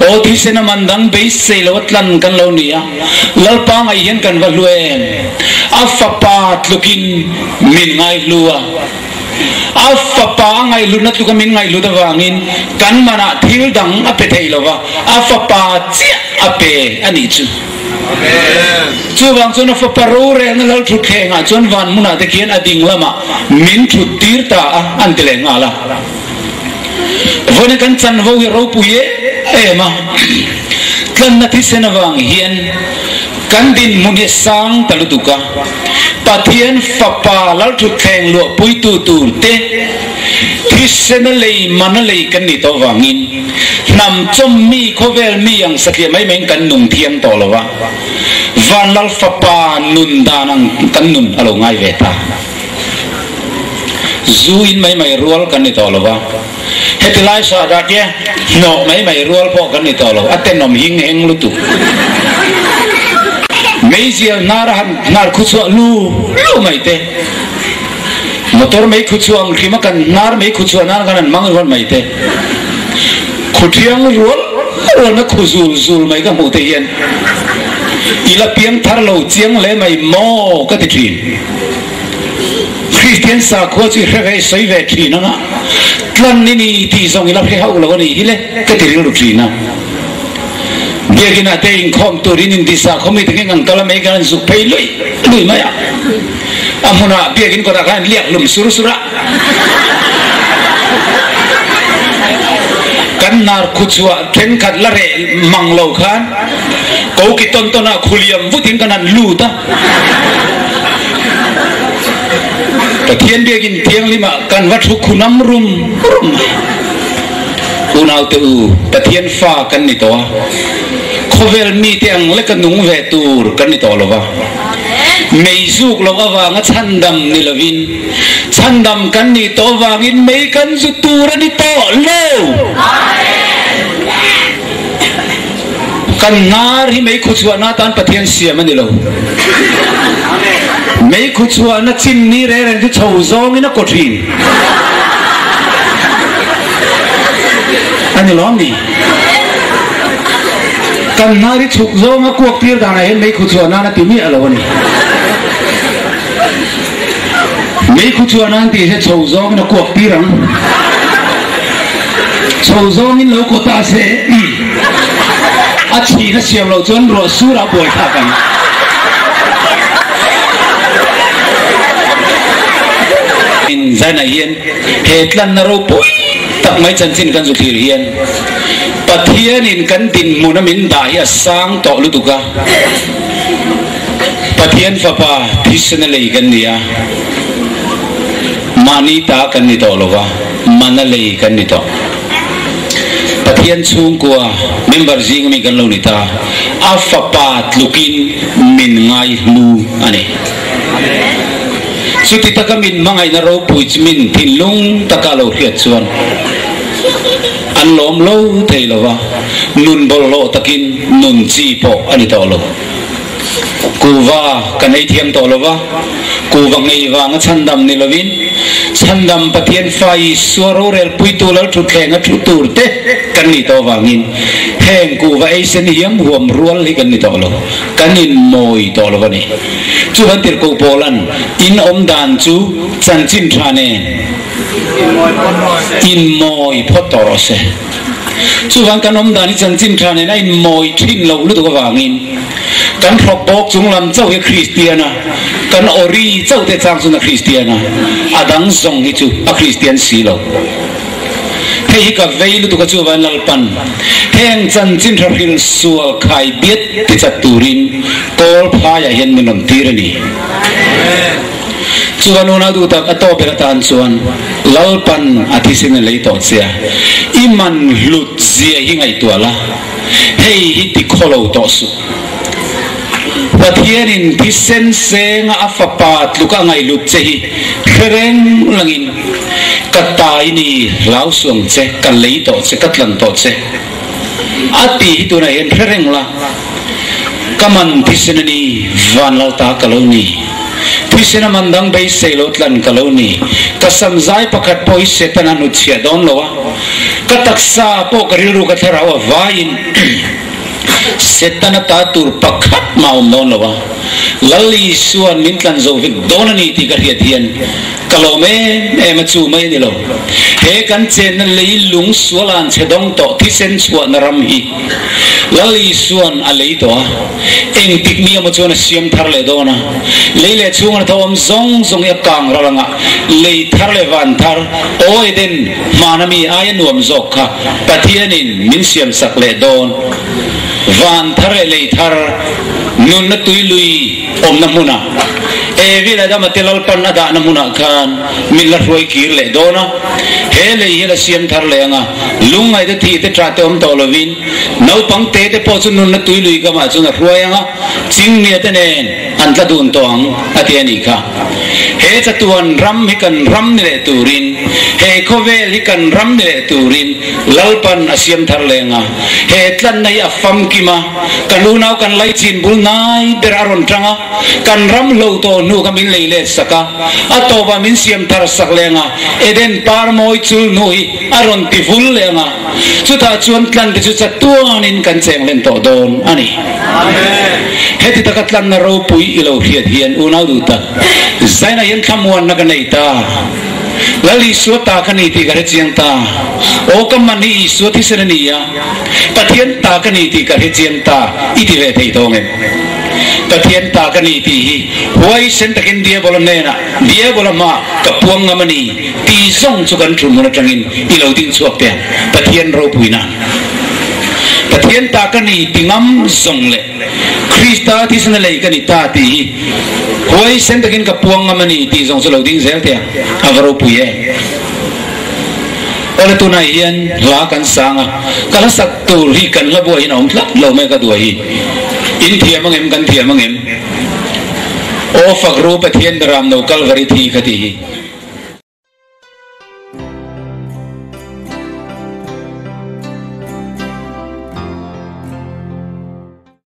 Aw thisen a man dang beisei lo a tlan kan lo ni a, Lalpa ngaih hian kan va hlu em? A Fapa tlukin min ngaihlu a. A fapa a ngaihhlutna tluka min ngaihhlut avangin kan manah thil dang a pe thei lo va, a fapa chiah a pe a nih chu. Chuvang chuan a fapa rorelna lal thutthlengah chuan van hmunah te khian a ding lamah min thut tir ta a, an ti leh nghal a. Vawiin kan chanvo hi ropui em em a, tlanna thisen avang hian kan dinhmun hi a sang ta lutuk a. Pathian Fapa Lalthutthleng luahpuitu tur te thisena lei mana lei kan nih tawh vangin hnam chawm mi khawvel mi ang satliah mai maiin kan nung thiang tawh lo va, Van Lal Fapa nun dan ang kan nun a lo ngai ve ta. Zu in mai mai rual kan ni tawh lo va, heti lai sahdah te hnawh mai mai rual pawh kan ni tawh lo, a tenawm hing heng lutuk. Meizial hnar a han hnar khu chhuah lu lu mai te, motor mei khu chhuah ang hrim a kan hnar mei khu chhuah nan kan han hmang rual mai te, khu thiang rual rual na khu zul zul mai ka hmuh te hian i la piang thar lo chiang hle mai maw ka ti thin. Kristian sakhua chu i hre ve i sawi ve thin ang a, tlan i ni tih zawng i la hre hauh lo a nih hi le ka ti rilru thin a. Biakinah te inkhawm turin inti sakhua mi te nge ngang kal a mai khan an zuk phei luih luih mai a. A hmunah biakin kawtah khan an liak hlum sur sur a. Kan hnar khu chhuah thenkhat la reh mang lo khan koki tawn tawnah khuliam vutin kan han lut a. Pathian biakin thianghlimah kan va thu khunam rum rum mai. Unaute u, Pathian fa kan ni tawh a, khawvel mite ang leka nung ve tur kan ni tawh lo va. Mei zuk loh avanga chhandam ni lovin, chhandam kan nih tawh avangin mei kan zu tur a ni tawh lo. Kan hnar hi mei khuchhuahna atan Pathian siam a ni lo. Mei khuchhuahna chimni reng reng chu chho zawngin a kaw thin. A ni lawm ni? Kan hnar hi chhuk zawnga kuak tir danah hian mei khuchhuah nan a ti miah lo a ni. Mei khuchhuah nan tih hi chho zawngin a kuak tir ang. Chho zawngin lo kaw ta se a chhin a siam loh chuan ruah sur a buai thlak ang. In zainah hian he tlanna ropui tak mai chanchin kan zu thlir hian Pathianin kan dinhmun a min dah hi a sang tawh lutuk a. Pathian Fapa thisena lei kan ni a, mahni ta kan ni tawh lo va, mana lei kan ni tawh. Pathian chhungkua member zing ami kan lo ni ta, a Fapa tlukin min ngaihlu a ni. Chuti taka min hmangaihna ropui chu min thinlung taka lo hriat chuan an lawm lo thei lo va, nun bawlhhlawh takin nun chi pawh a ni tawh lo. Kuhva kan ei thiam tawh lo va, kuhva ngei vanga chhandam ni lovin, chhandam Pathian fa Isua rorel puitu lal thutthleng a thu tur te kan nih tawh vangin heng kuhva ei sen hiam huam rual hi kan ni tawh lo, kan inmawi tawh lo a ni. Chuvan tirhkoh Paula'n in awm dan chu chanchin tha nen inmawi phawt tawh rawh se. Chuvang kan awm dan hi chanchin tha nen a inmawi thin loh lutuk avangin kan hrawk bawk chung lam chauh hi Kristian a, kan awri chauh te chang chuan a Kristian a, a dang zawng hi chu a Kristian si lo. Hei hi ka vei lutuk a chuvang Lalpan heng chanchin tha hril sual khai biat ti chat turin kawl phaiah hian min rawn tir a ni. Chuan unau duh tak a tawp ber atan chuan Lalpan a thisen a lei tawh che a, i man hlut zia hi ngaihtuah la, hei hi ti khaw lo tawh suh. Pathianin thisen senga a fapa tluk a ngaihhlut che hi hre reng langin, Ka tai ni hlau suang che, ka lei tawh che, ka tlan tawh che. A tih hi tunah hian hre reng la, Ka man thisen a ni, van lal ta ka lo ni. Thisen a man dang beisei lo tlan ka lo ni. Ka sam zai pakhat pawh hi Satan a hnutchhiah dawn lo a, ka taksa pawh ka rilru ka thlarau a vaiin Setana ta tur pakhat mah a awm dawn lo a, Lal Isua'n min tlan zo vek dawn a ni tih ka hriat hian ka lawm em em a, chu mai a ni lo. He kan chenna lei lung suala'n chhe dawng tawh thisen chhuahna ram hi Lal Isua'n a lei tawh a, engtik ni emaw chuan a siam thar leh dawn a, lei leh chhunga tho awm zawng zawng hi a kang ral anga lei thar leh van thar, aw Eden hmana mi aia nuam zawk kha Pathianin min siamsak leh dawn. Van thar leh lei thar, nunna tui lui awmna hmuna Evi leh Adama te Lalpan a dahna hmunah khan min la hruai kir leh dawn a. He lei hi la siam thar leh ang a, lungngaihte thih te ṭah te awm tawh lovin naupang te te pawh chu nunna tui lui kamah chuan a hruai ang a, chingnia te nen an tla dun tawh ang a ti a nih kha. He chatuan ram hi kan ram ni leh turin, he khawvel hi kan ram ni leh turin Lalpan a siam thar leng a. He tlanna hi a famkim a, kan unau kan laichin bul nai ber a rawn tang a, kan ram hlo tawh hnu kha min lei let sak a, a tawpah min siam thar sak leng a, Eden par mawi chul hnu hi a rawn ti vul leng a, chutah chuan tlan te chu chatuanin kan cheng hlen tawh dawn a ni. Heti taka tlanna ropui i lo hriat hian unau duh tak, Zaina hian thlamuanna ka nei ta. Lal Isua ta ka ni tih ka hre chiang ta. Aw ka man hi Isua thisen a ni a, Pathian ta ka ni tih ka hre chiang ta i ti ve thei tawng em? Pathian ta ka ni tih hi huaisen takin Diabola hnenah, Diabola hmaah ka puang ngam a ni tih zawng chu kan thu hmun atangin i lo ding chhuak teh ang. Pathian ropui nan. Pathian ta ka ni ti ngam zawng leh Krista thisena lei ka ni ta tih hi huaisen takin ka puang ngam a ni tih zawng chu lo ding zel teh ang. A va ropui e. Awle tunah hian hla kan sang a, ka hla sak tur hi kan hla buai hian a awm tlat lo mai ka duai hi. In thiam ang em kan thiam ang em? Aw fak ru Pathian Beram no Kalvari thi kha tih hi.